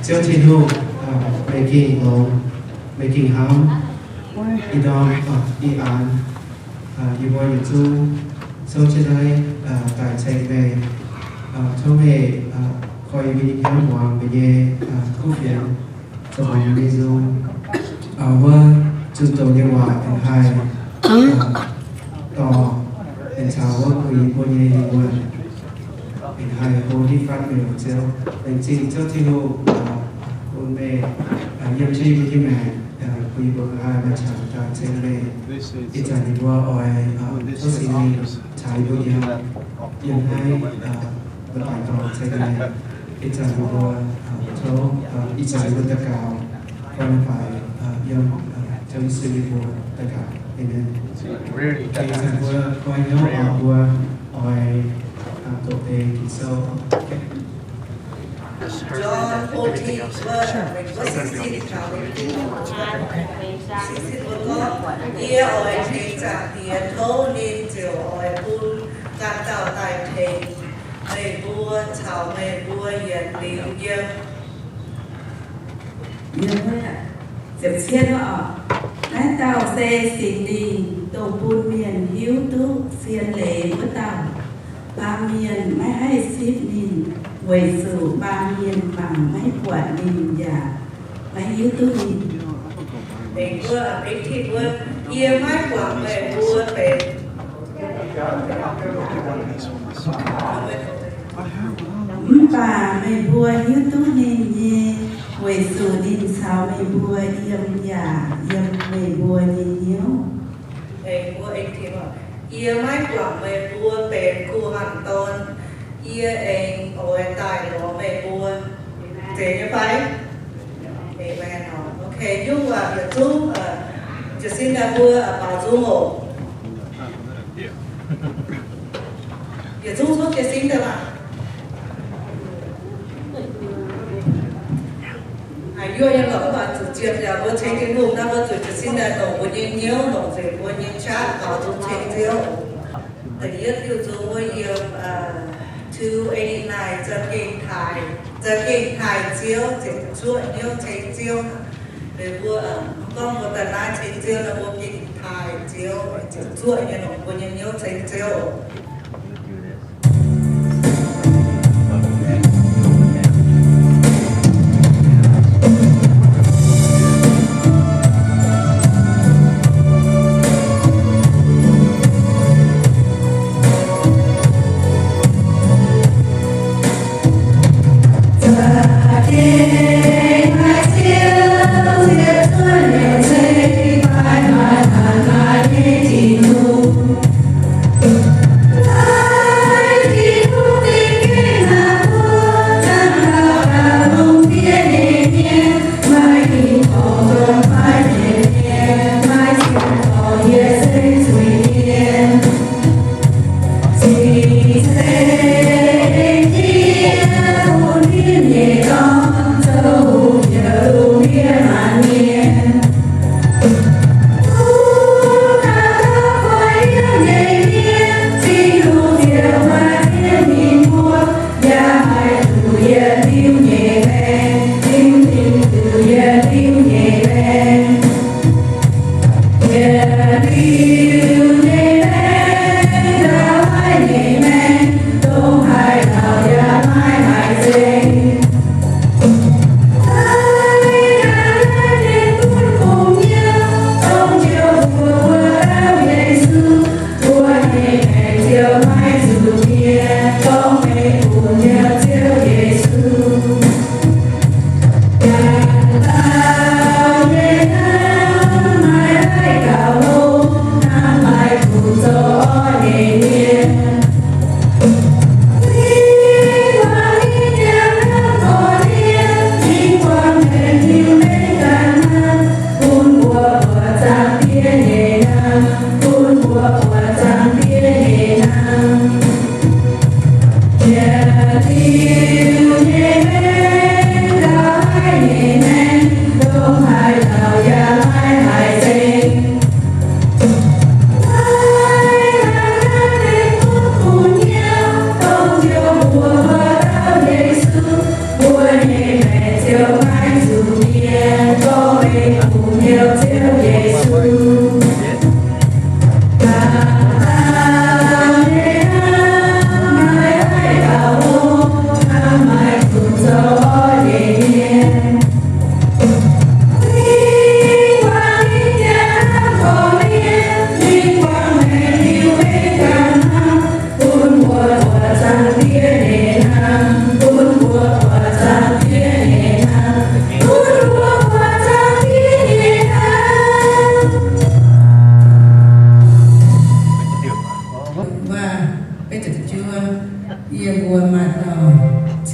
Ziouv Tin-Hungh, meih gengh longx, meih gengh hnamv, ih ndorm, ih aanx, yie mbuo yietc zungv souv jienv naaiv daaih ceng meih. Tov meih koi yie mbuo nyei hnyouv muangx meih nyei kuv fienx, zoux meih nyei nzung, wuov zunh doz nyei waac aengx haih dorh aengx caux wuov kuh yie mbuo nyei lingh wuonh, aengx haih hlo diqv fatv meih, Ziouv. Laengz zingh Ziouv Tin-Hungh bun meih yiem jienv yie mbuo nyei maengc, bun yie mbuo haih maaih qangx daaih ceng meih. Ih zanc yie mbuo oix tov Singx Lingh caux yie mbuo yiem, yiem naaiv leiz-baaix dorngx ceng meih. Ih zanc yie mbuo tov, ih zanc yie mbuo daux gaux, gorngv leiz-baaix yiem Ziouv Yesu nyei mbuox daux gaux. Aamen. Ih zanc mbuo koi hnyouv oc, mbuo oix doqc deix Ging-Sou. John fourteen, verse sixteen, sixteen, mbuo gorngv, Yie oix tengx Zaangc Diex tov, ninh ziouc oix bun ganh dauh daaih tengx meih mbuo caux meih mbuo yietc liuz yiem. Naaiv dauh se Singx Lingh, dongh bun mienh hiuv duqv zien leiz wuov dauh. Baamh mienh maiv haih sipv ninh, weic zuqc baamh mienh mangc maiv buatc ninh yaac maiv hiuv duqv ninh. Yie maiv guangc meih mbuo benx Mv baac meih mbuo hiuv duqv ninh nyei, weic zuqc ninh caux meih mbuo yiem yaac yiem meih mbuo nyei hnyouv. Yie maiv guangc meih mbuo benx kuh hanh dorn. Yie aengx oix daaih lorz meih mbuo. Zeiz nyei fai? Amen. Ok, nyungc waac yietc zungv jiez sin daaih mbuo baaux nzung oc. Yietc zungv tov jiez sin daaih maah. Haaix nyungc nyei lorqc, mv baac zuqc ziepc yaac mbuo ceng Tin-Hungh naaiv, mbuo zuqc jiez sin daaih longc mbuo nyei hnyouv, longc nzengc mbuo nyei qaqv baaux nzung ceng Ziouv. Da'yietv diuh nzung wuov yiem two eighty-nine, za'gengh taaih, za'gengh taaih Ziouv, ziepc zuoqv hnyouv ceng Ziouv. Liuz mbuo gorngv mbuo ga'naaiv ceng Ziouv nor, mbuo gengh taaih Ziouv, ziepc zuoqv nyei longc mbuo nyei hnyouv ceng Ziouv.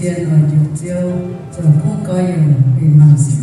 Zien oix njoux Ziouv, zoux kuv goiv youc, mbenc mangc sic.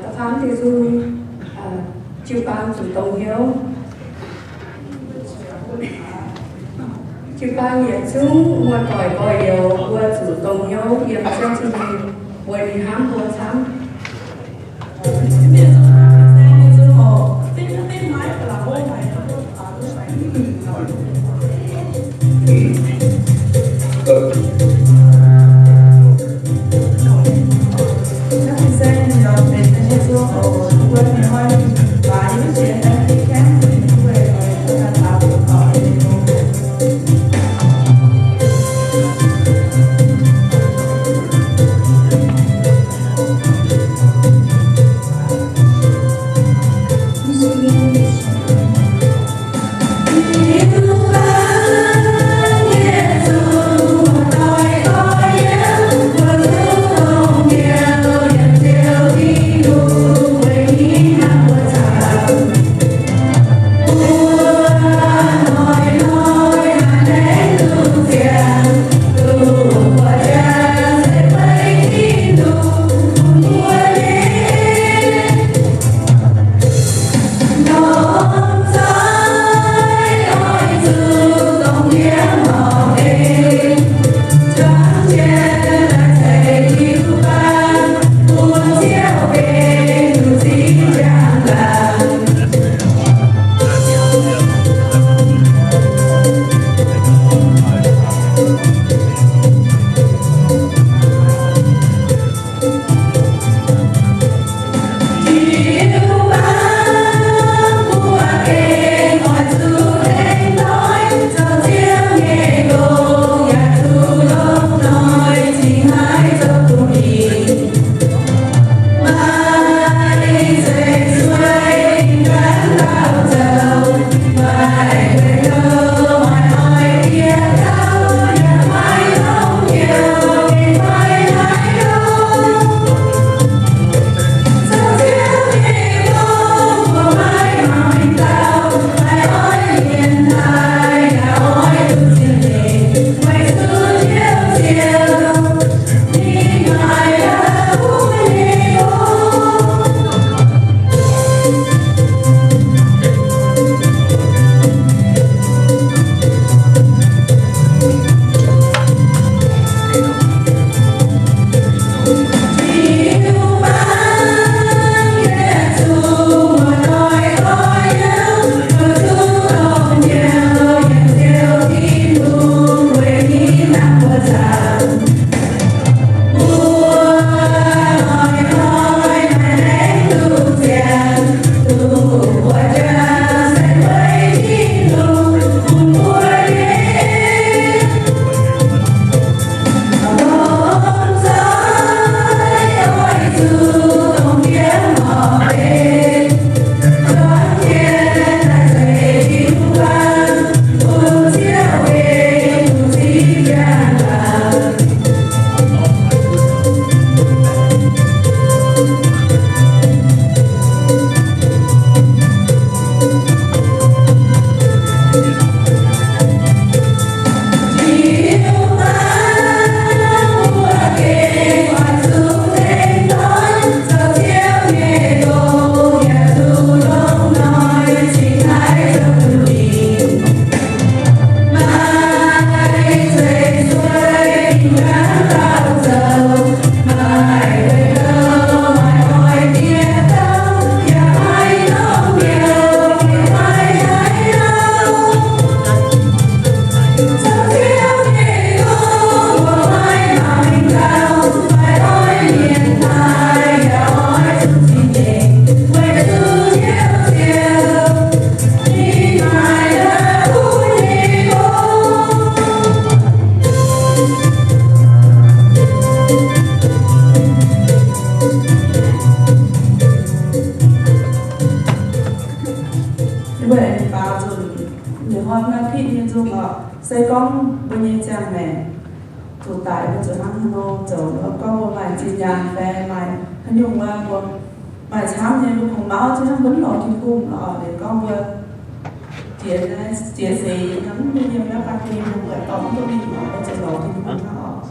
Da'faanh deix nzung, jiu-baang zuqc dongh hnyouv. Jiu-baang yietc zungv muoz-doic gorx-youz mbuo zuqc dongh hnyouv yiem Ziouv Tin-Hungh, weic ninh hnamv mbuo camv. Se gorngv mbuo nyei ziangh maengc zuqc daic, mbuo zuqc hnangv haaix nor zoux, gorngv mbuo maaih zinh nyaanh fai maaih haaix nyungc, mbuo maaih camv nyei, mbuo kungx mauv jienv hnangv, mbuo mv lorz Tin-Hungh lorqc. Liuz gorngv mbuo jiex, jiex seix yiem naaiv, mv baac mbuo mingh mbuo zuqc lorz Tin-Hungh hnangv oc.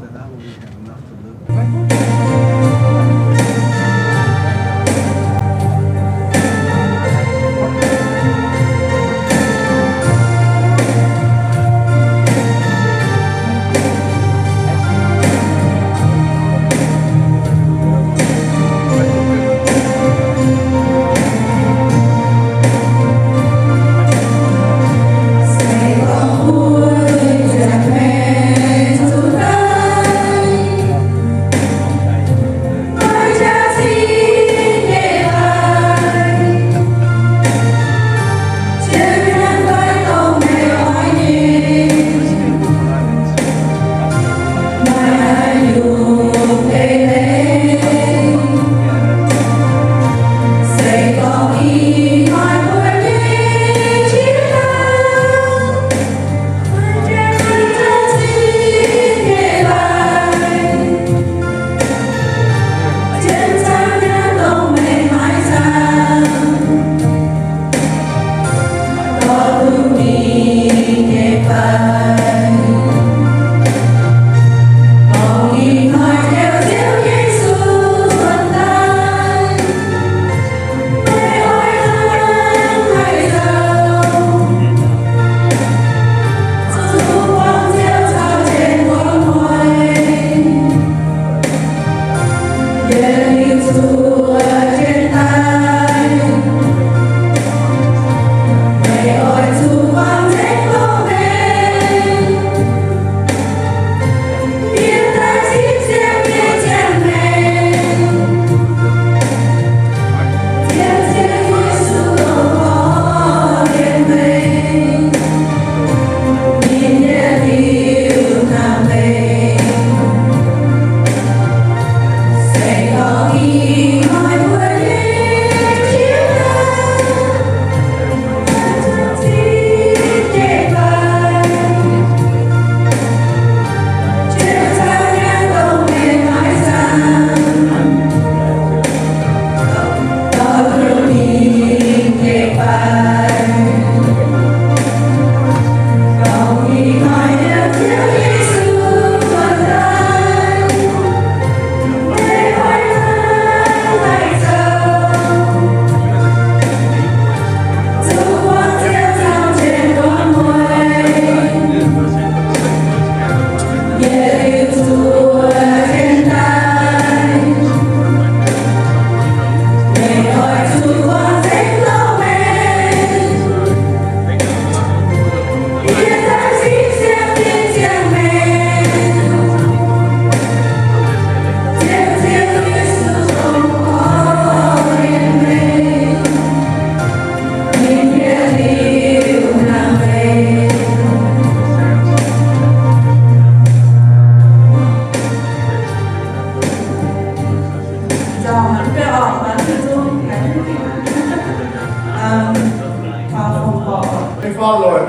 Dear Father, Lord,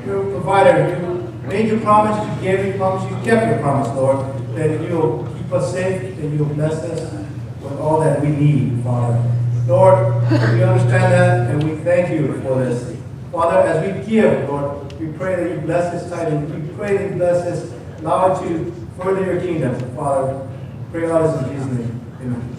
you're a provider. You made your promise, you gave your promise, you kept your promise, Lord, that you'll keep us safe, that you'll bless us with all that we need, Father. Lord, we understand that, and we thank you for this. Father, as we give, Lord, we pray that you bless this tithing. We pray that you bless this, allow it to further your kingdom, Father. Pray all this in Jesus' name. Amen.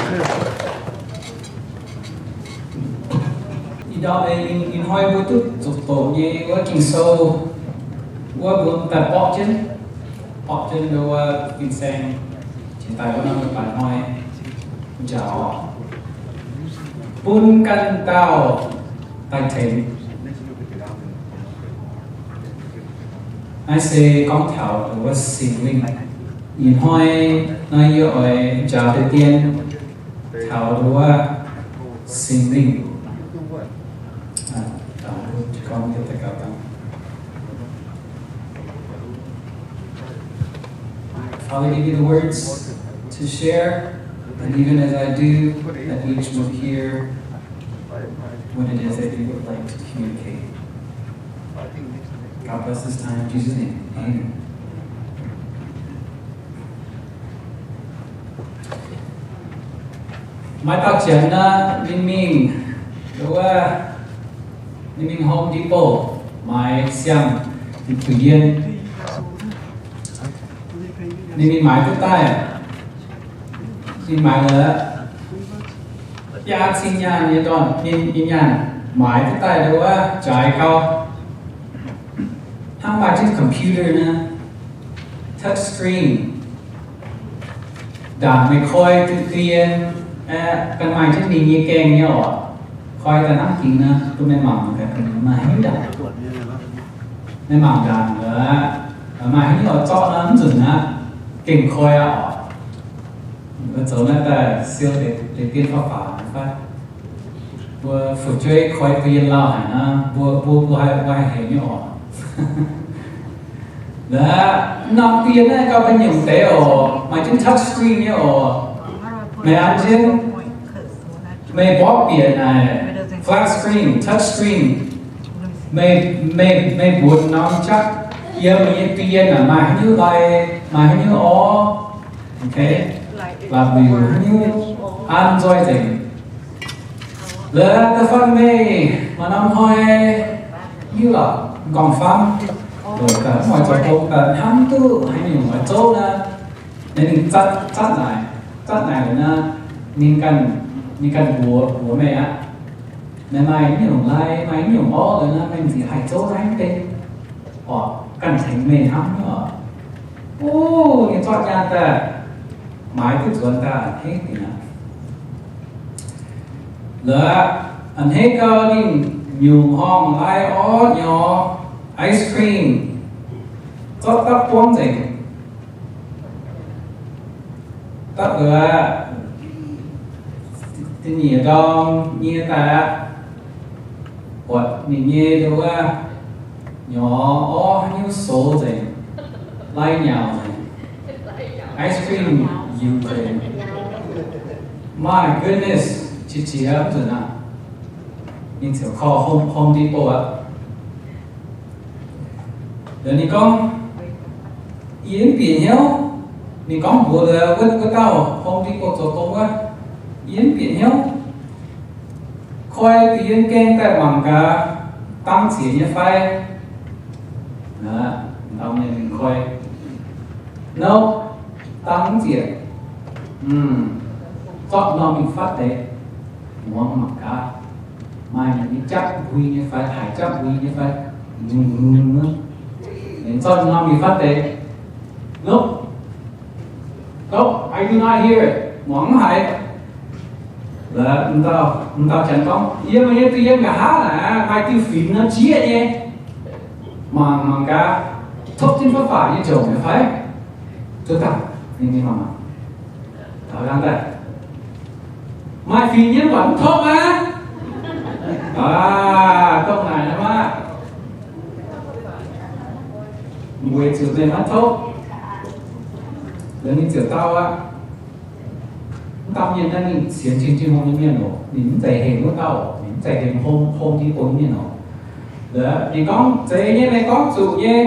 Ih ndorm ninh, ninh hnoi mbuo duqv zuqc doqc nyei wuov Ging-Sou wuov, mbuo daaih borqv jienv, borqv jienv wuov fin-saeng, jiex daaih wuov norm mbuo baaix hnoi njaaux, bun ganh dauh daaih tengx. Naaiv se gorngv taux wuov Singx Lingh. Ih hnoi nor yie oix njaaux deix dien taux wuov Singx Lingh. Father, give me the words to share, and even as I do, that each would hear what it is that you would like to communicate. God bless this time in Jesus' name. Amen. Maaih dauh janx naaiv ninh mingh, wuov, ninh mingh Home Depot maaiz siang-deic puix yiem. Ninh mingh maaiz duqv daaih, ninh maaiz la'biaa cin nyaanh nyei dorn, ninh, ninh nyaanh maaiz duqv daaih wuov jaaix gau. Hnangv maaih jienv computer naaiv, touch screen, ndaangc meih koi dien, aeqv, ganh maaih jienv ninh nyei gaengh nyei oc. Koi daaih hnangv gingx naaiv, bun meih mangc gaax, maaih haaix nyungc, meih mangc ndaangc, maaih haaix nyungc oix zorqv naaiv, mv nzunc naaiv gengh koi aqv oc. Mbuo zoux naaiv daaih siou deix, deix dien faav-faax fai? Mbuo fu'jueiv koi dien lauh haic naaiv, mbuo, mbuo, mbuo haih, mbuo haih hemx nyei oc. Naaiv norm dien naaiv gauh ga'nyungc deix oc, maaih jienv touch screen nyei oc. Meih an jienv, meih mborqv bieqc naaic flat screen, touch screen, meih, meih, meih mbuox norm jatv, yiem meih nyei dien naaic maaih haaix nyungc lai, maaih haaix nyungc orv, la'biuc haaix nyungc an nzoih nzengc. La'da'faanh meih maaih norm hnoi hiuv lorqc, m'nqorngv-famv weic daaih mv oix zoux gong daaih hnamv duqv haaix nyungc oix zouv naaiv, ninh zatv, zatv naaic, zatv naaic naaiv, ninh ganh, ninh ganh mbuox, mbuox meih aqv. Meih maaih haaix nyungc lai, maaih haaix nyungc orv naaiv, meih nziex haih zouv naaiv deix, oc, ganh tengx meih hnamv nyei oc. Ov, ninh zorqv nyaanh daaih maaiz duqv nzuonx daaih a'hneiv dingc aqv. La'hneiv gau ninh nyungc horngh lai orv nyorx ice cream zorqv dapv buangv nzengc. Dapv da'nyeic ndorm nyie daaih aqv, buatc ninh nyei wuov nyorx orv haaix nyungc soux nzengc, lai nyauc nzengc, ice cream yiuc nzengc. My goodness, qiex jiez mv nzunc aqv. Ninh ziouc call Home, Home Depot aqv. Ninh gorngv, yie mv bieqc hnyouv. Ninh gorngv mbuox wuov, wuov dauh Home Depot zoux gong wuov, yie mv bieqc hnyouv. Koi da'yietv gaengh daaih mangc gaax, dangv zieqc nyei fai. Dangv mingh koi. Nope, dangv mv zieqc. Zorqv norm mingh fatv deix. Muangx mangc gaax, maaih ninh nyei japv mbui nyei fai, haic japv mbui nyei fai. Ninh zorqv norm mingh fatv deix. Nope, nope, I do not hear it. Muangx mv haiz. M'dauh, m'dauh janx gorngv, yiem, yiem duqv yiem nqa'haav naaic maaih diuh fingx nor jieqv nyei. Mangc, mangc gaax, topv jienv fatv faaux nyei jomc nyei fai? Zuov daaih, ninh mangc, taux dangh daaih, maaih fingx nyei mv baac mv topv aqv. Aa, dongh naaic nor maah. Weic zuqc meih maiv topv, liuz ninh ziouc dau aqv. Mv dauh mienh naaiv ninh sienx Tin-Hungh nyei mienh oc. Ninh mv zeiz hengx wuov dauh oc. Ninh mv zeiz hengx Home, Home Depot nyei mienh oc. Ninh gorngv, zeiz nyei, meih gorngv zuqc nyei.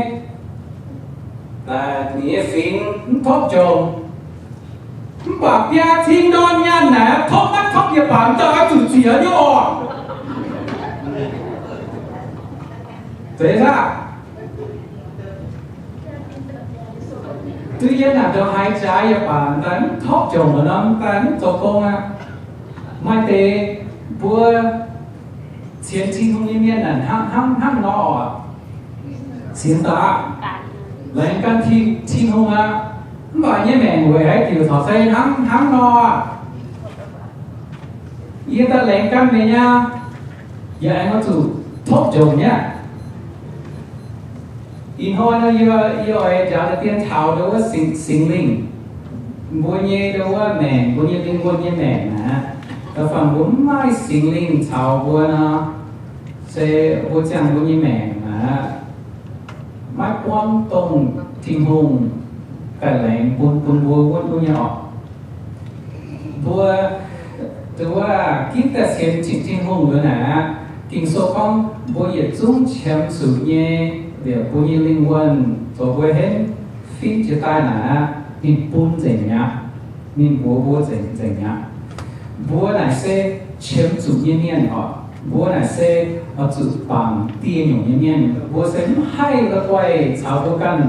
Ninh nyei fingx mv topv jomc. Mv baac biaa cin ndorn nyaanh naaic, topv maiv topv yie baac mv dauh oix zuqc ziex nyei oc. Zeiz saah? Duqv yie naaic ndongc haaix jaax yaac baac daaih mv topv jomc nor, daaih mv zoux gong aqv. Maaih deix mbuo sienx Tin-Hungh nyei mienh naaic hnangv, hnangv, hnangv nor oc. Sienx daaih laengz gan Tin, Tin-Hungh aqv. Mv baac nyei maengc weic haaix diuc taux se hnangv, hnangv nor aqv. Yie daaih laengz gan meih nyei, yie aengx oix zuqc topv njongc nyei aqv. Ih hnoi nor yie, yie oix njaaux deix dien taux ndau wuov Singx, Singx Lingh, mbuo nyei ndau wuov maengc, mbuo nyei lingh wuonh nyei maengc naaic. Da'faanh mbuo mv maaih Singx Lingh caux mbuo nor, se mbuo ziangh mbuo nyei maengc naaic, maiv buangv dongh Tin-Hungh daaih laengz bun, bun mbuo wuov, wuov nyei oc. Mbuo, ndau wuov, ginv daaih sienx Tin, Tin-Hungh liuz naaic aqv, Ging-Sou gorngv mbuo yietc zungv qiemx zuqc nyei, liepc mbuo nyei lingh wuonh zoux mbuo henv finv jiex daaih naaic aqv, ninh bun nzengc mi'aqv. Ninh mbuox mbuo nzengc, nzengc mi'aqv. Mbuo naaic se qiemx zuqc nyei mienh oc. Mbuo naaic se oix zuqc bangc dieh nyungc nyei mienh. Mbuo se mv haih la'guaih caux mbuo ganh,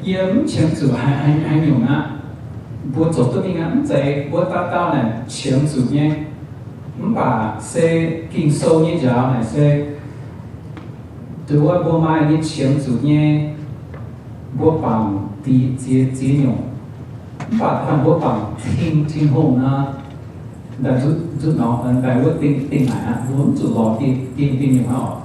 yie mv qiemx zuqc haaix, haaix, haaix nyungc aqv. Mbuo zoux duqv mingh aqv. Mv zeiz mbuo dauh dauh naaic qiemx zuqc nyei. Mv baac se Ging-Sou nyei njaaux naaic se, ndau wuov, mbuo maaih nyei qiemx zuqc nyei, mbuo bangc dieh, ziex, ziex nyungc. Mv baac da'faanh mbuo bangc Tin, Tin-Hungh nor, daaih nzutv, nzutv nor, daaih wuov dingh, dingh naaic aqv, mbuo mv zuqc lorz dieh, dieh, dieh nyungc aqv oc.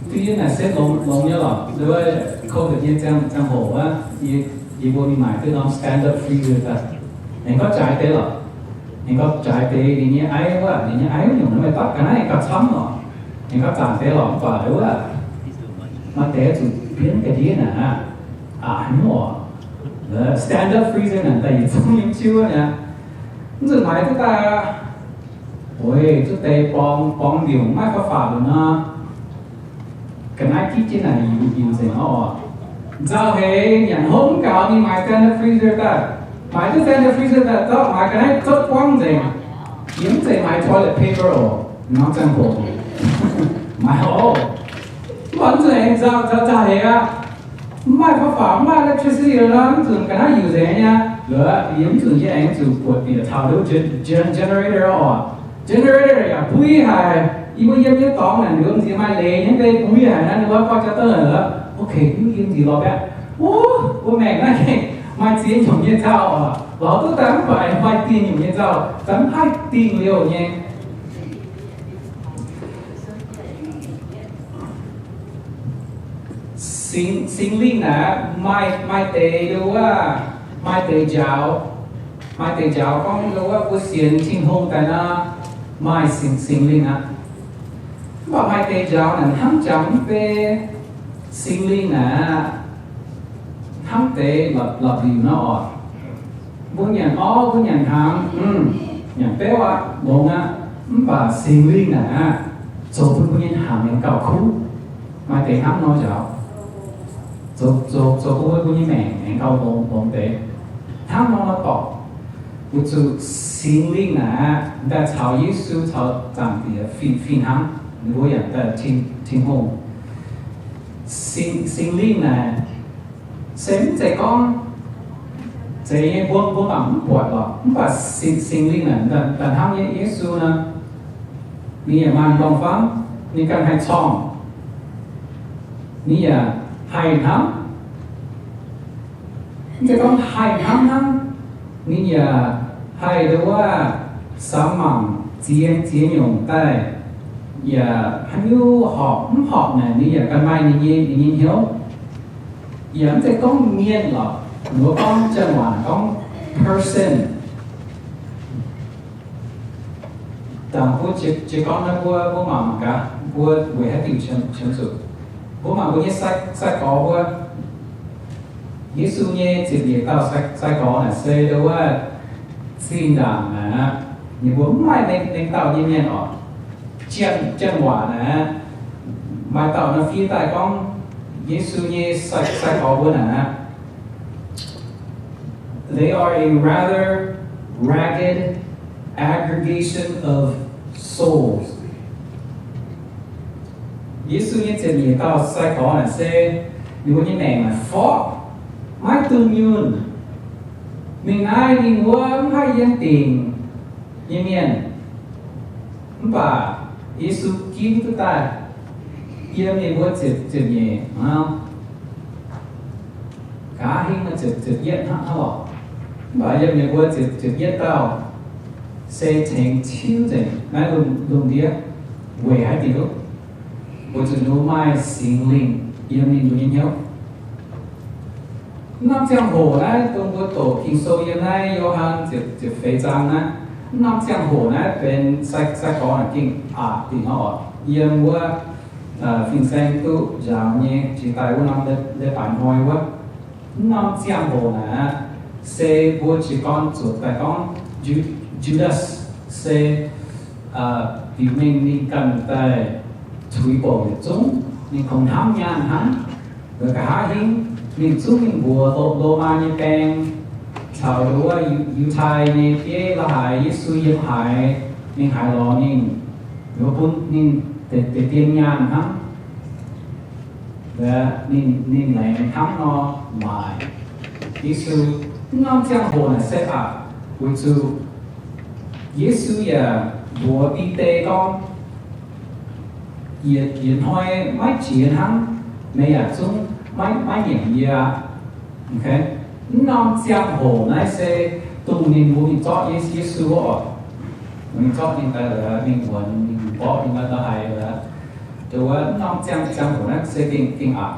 Duqv yie naaic se longx, longx nyei lorqc. Ndau wuov, covid nyei ziangh, ziangh hoc wuov, yie, yie mbuo mingh maaic duqv norm Stand-Up Freezer daaih. Aengx gorngv jaaix deix lorqc. Aengx gorngv jaaix deix ninh nyei aiv wuov, ninh nyei aiv nyungc naaiv meih dapv ga'naaiv gauh camv lorqc. Aengx gorngv zaangc deix lorqc, mv baac ndau wuov, maaih deix zuqc bienv ga'ndiev naaic aqv. Aac, haaix nyungc oc. Stand-Up Freezer naaic daaih yietc zungv yiem jiuv aqv. Mv zuqc maaiz duqv daaih aqv. Weic zuqc deix borngz, borngz ndiuc maiv faaux faaux nor, ga'naaiv gitv jienv naaic yiuc, yiuc nzengc oc. Nzauh heix nyanc hopv mv gaux, ninh maaiz Stand-Up Freezer daaih. Maaiz duqv Stand-Up Freezer daaih, zorqv maaiz ga'naaiv zorqv buangv nzengc. Yie mv zeiz maaiz toilet paper oc, norm ziangh hoc. Maaiz oc. Mv baac mv zuqc aengx nzauh, nzauh, nzauh heix aqv. Mv maaih faaux faaux, mv maaih electricity nor, mv zuqc ga'naaiv yiuc nzengc nyei. Loz, yie mv zuqc, yie aengx zuqc buatc bieqc taux gen-, generator oc. Generator yaac buiv haic. Yie mbuo yiem nyei dorngx naaic, liuz m'nziex maaih leiz nyei, mv bei buiv haic naaiv, ninh mbuo gorngv jauv daaih lorqc. Okay, yiem nziex lorz baeqv. Wuov, mbuo maengc naaiv maaih ziex nyungc nyei nzauh oc. Lorz duqv daaih mv baac maaih dieh nyungc nyei nzauh, daaih mv haih dingh liouh nyei. Singx, Singx Lingh naaic, maaih, maaih deix ndau wuov, maaih deix njaaux, maaih deix njaaux gorngv ndau wuov mbuo sienx Tin-Hungh daaih nor, maaih Singx, Singx Lingh aqv. Mv baac maaih deix njaaux naaic hnangv jangx mv bei Singx Lingh naaic aqv, hnangv deix la'bic, la'bic nor oc. Mbuo nyanc orv, mbuo nyanc hnaangx, mm, nyanc beuv aqv, longx aqv. Mv baac Singx Lingh naaic aqv, zoux bun mbuo nyei hnaangx aengx gauh kuv. Maaih deix hnangv nor njaaux, zoux, zoux, zoux bun mbuo nyei maengc aengx gauh longx, longx deix. Hnangv nor nor dorngc, weic zuqc Singx Lingh naaic aqv, daaih caux Yesu caux Zaangc Diex fih, fih hnangv. Ninh mbuo yaac daaih Tin, Tin-Hungh. Singx, Singx Lingh naaic se mv zeiz gorngv zeiz nyei, mbuo, mbuo mangc mv buatc lorqc. Mv baac Singx, Singx Lingh naaic daaih, daaih hnangv nyei Yesu nor, ninh yaac maaih m'ndorm-famv, ninh ganh haih corngh, ninh yaac haih hnamv. Mv zeiz gorngv haih hnamv hnangv, ninh yaac haih ndau wuov samx mangc ziex, ziex nyungc daaih, yaac haaix nyungc horpc mv horpc naaic, ninh yaac ganh maaih ninh nyei, ninh nyei hnyouv. Yaac mv zeiz gorngv mienh lorqc, mbuo gorngv janx waac gorngv person. Dangh mbuo jiex, jiex gorngv naaiv mbuo, mbuo mangc mangc gaax, mbuo weic haaix diuc qiemx, qiemx zuqc. Mbuo mangc mbuo nyei sai, sai-gorx mbuo. Yesu nyei ziepc nyeic dauh sai, sai-gorx naaic se ndau wuov zinh ndaangc naaic aqv, ninh mbuo mv maaih mengh, mengh dauh nyei mienh oc. Janx, janx waac naaic aqv, maaih dauh nor fiev daaih gorngv Yesu nyei sai, sai-gorx mbuo naaic aqv. They are a rather ragged aggregation of souls. Yesu nyei ziepc nyeic dauh sai-gorx naaic se ninh mbuo nyei maengc naaic forv, maiv dunh yunh. Mingh naaiv ninh wuov mv haih yiem dingc nyei mienh. Mv baac Yesu ginv duqv daaih yiem ninh mbuo ziepc, ziepc nyeic hnangv. Nqa'haav hingv ziepc, ziepc yietv hnangv lorqc. Mv baac yiem ninh mbuo ziepc, ziepc yietv dauh se tengx tiuv nzengc naaiv lungh, lungh ndiev weic haaix diuc? Weic zuqc ninh mbuo maaih Singx Lingh yiem ninh mbuo nyei hnyouv. Mv norm ziangh hoc naaiv dongh mbuo doqc Ging-Sou yiem naaiv Yo^han ziepc, ziepc feix zaang naaiv, mv norm ziangh hoc naaiv benx sai, sai-gorx naaic gengh aqc dingc hnangv oc. Yiem wuov fin-saeng duqv njaaux nyei jiex daaih wuov norm leiz-baaix hnoi wuov, mv norm ziangh hoc naaic se mbuo jiez gorn zuotc daaih gorngv Ju-, Judas se biux mengh ninh ganh daaih tuix bouc yietc zungv, ninh kungx hnamv nyaanh hnangv. Nqa'haav hingv ninh zungv mingh mbuox Lo-, Lomaa nyei baeng caux wuov Yiutai nyei bieiv la'haaix Yesu yiem haaix, mingh haaix lorz ninh, bun ninh deix dien nyaanh hnangv. Ninh, ninh laengz hnangv nor maaic Yesu. Mv norm ziangh hoc naaic se aqc, weic zuqc Yesu yaac mbuox Bide gorngv, yietc, yietc hnoi maiv jiex hnangv, meih yaac zungv maiv, maiv nyanc yie aqv. Mv norm ziangh hoc naaiv se dongh ninh mbuo mingh zorqv Ye-, Yesu wuov oc. Mingh zorqv ninh daaih laaix mingh wuonx, mingh mborqv ninh la'haaix laaix. Wuov, mv norm ziangh, ziangh hoc naaiv se gengh, gengh aqc.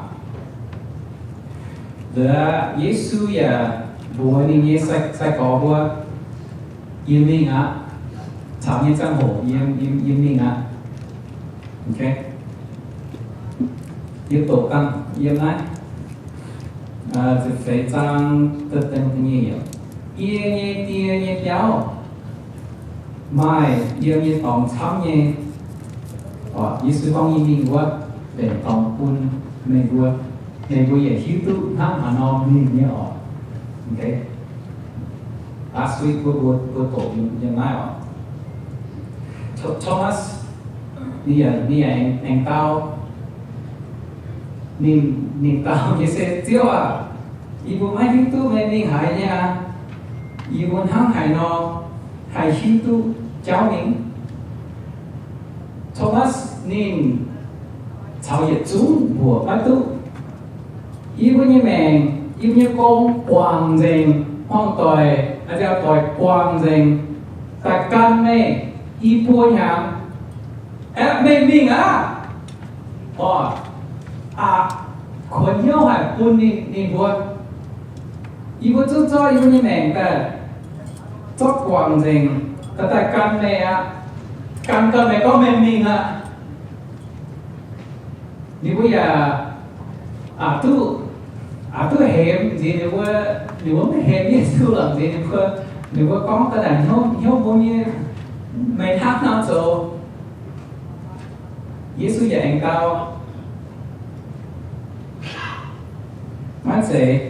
Laaix Yesu yaac mbuox ninh nyei sai, sai-gorx mbuo, yie mingh aqv. Caux nyei ziangh hoc yie, yie, yie mingh aqv. Yie doqc dangh yiem naaiv ziepc feix zaang da'nyeic yiemc, Yie nyei Die nyei biauv maaih yiem nyei dorngx camv nyei. Yesu gorngv yie mingh wuov, mbenc dorngx bun meih mbuo. Meih mbuo yaac hiuv duqv hnangv haaix nor mingh nyei oc. Last week mbuo, mbuo, mbuo doqc yiem naaiv oc. Thomas, ninh yaac, ninh yaac aengx dau, ninh, ninh dau nyei se, Ziouv aac, yie mbuo maiv hiuv duqv meih mingh haaix nyei aqv. Yie mbuo hnangv haaix nor haih hiuv duqv jauv mingh? Thomas ninh caux yietc zungv mbuoqc maiv duqv. Yie mbuo nyei maengc, yie mbuo nyei gong guangc nzengc, hmuangv doic, a'nziaauc doic guangc nzengc, daaih gan meih i buo hnyangx. Aeqv, meih mingh aqv. Orqc, aqc kuonx hnyouv haic bun ninh, ninh mbuo. Yie mbuo zungv zorqv yie mbuo nyei maengc daaih zorqv guangc nzengc, daaih, daaih gan meih aqv. Gan gau meih gorngv meih mingh aqv. Ninh mbuo yaac aqc duqv, aqc duqv hemx nziex ninh mbuo, ninh mbuo maiv hemx Yesu lorqc nziex ninh mbuo, ninh mbuo gorngv daaih naaic hnyouv, hnyouv mbuo nyei, meih hnangv nor zoux. Yesu yaac aengx dau, Maiv zeiz,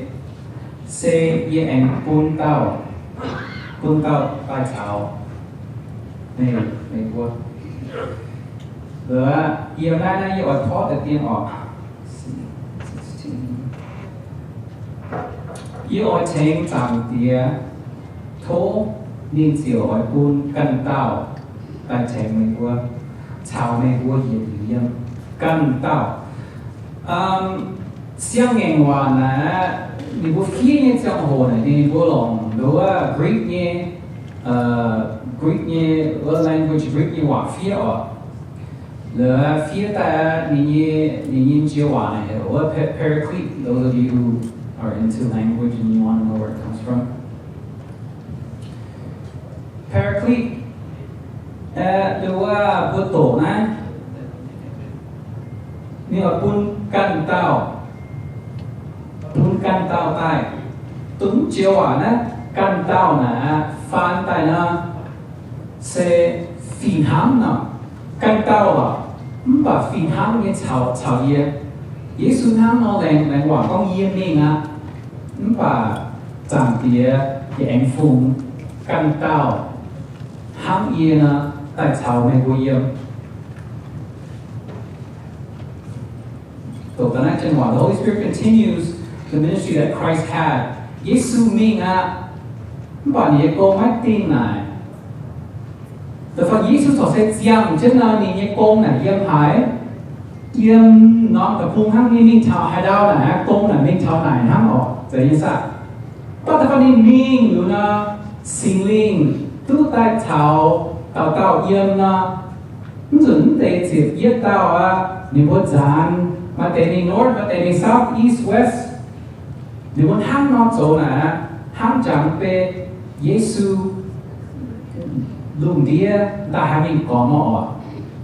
se yie aengx bun dauh, bun dauh daaih caux meih, meih mbuo. Liuz yiem naaiv naaiv yie oix porv deix dien oc. Yie oix tengx Zaangc Diex tov ninh ziouc oix bun ganh dauh daaih tengx meih mbuo, caux meih mbuo yietc liuz yiem. Ganh dauh, siang-ngaengc waac naaic, ninh mbuo fiev nyei ziangh hoc naaic, ninh mbuo longc nduov Greek nyei, Greek nyei, language Greek nyei waac fiev oc. Liuz fiev daaih ninh nyei, ninh nyei jiex waac naaic heuc wuov Paraclete. Those of you who are into language and you want to know where it comes from, Paraclete, liuz wuov mbuo doqc naaiv, ninh oix bun ganh dauh, bun ganh dauh daaih. Dongh jiex waac naaiv ganh dauh naaic faan daaih nor, se fih hnangv nor, ganh dauh oc, mv baac fih hnangv nyei caux, caux yie. Yesu hnangv nor laengz, laengz waac gorngv yie mingh aqv. Mv baac Zaangc Diex yaac aengx fungx ganh dauh hnangv yie nor daaih caux meih mbuo yiem. Dongh naaiv janx waac, the Holy Spirit continues the ministry that Christ had. Yesu mingh aqv, mv baac ninh nyei gong maiv dingh naaic. Da'faanh Yesu corc se ziangh jienv nor, ninh nyei gong naaic yiem haaix? Yiem norm deic-bung hnangv. Ninh mingh taux haaix ndau naaic, gong naaic mingh taux naaic hnangv oc. Zeiz nyei saah? Mv baac da'faanh ninh mingh liuz nor, Singx Lingh duqv daaih caux dauh dauh yiem nor, mv nzunc mv deix ziepc yietv dauh aqv, ninh mbuo nzaanx, maaih deix mingh north, maaih deix mingh south, east, west. Ninh mbuo hnangv nor zoux naaic aqv, hnangv jangx beiv Yesu lungh ndiev daaih haih mingh gormx nor oc.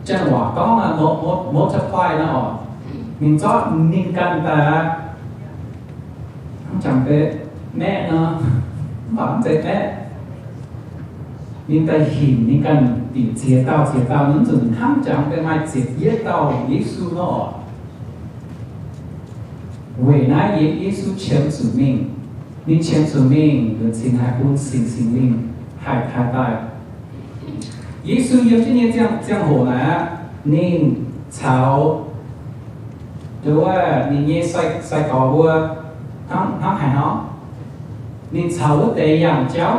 Janx waac gorngv naaic, mul-, mul-, multiply nor oc. Ninh zorqv ninh ganh daaih aqv, hnangv jangx beiv maeqv nor, mv baac mv zeiz maeqv. Ninh daaih hinc ninh ganh bieqc ziex dauh ziex dauh, ninh mv nzunc hnangv jangx beiv maaih ziepc yietv dauh Yesu nor oc. Weic naaiv yie, Yesu qiemx zuqc mingh. Ninh qiemx zuqc mingh, liuz cingx haih bun Singx, Singx Lingh haih, haih daaih. Yesu yiem jienv nyei ziangh, ziangh hoc naaic aqv, ninh caux, nduov, ninh nyei sai, sai-gorx mbuo hnangv, hnangv haaix nor? Ninh caux wuov deix yangh jauv.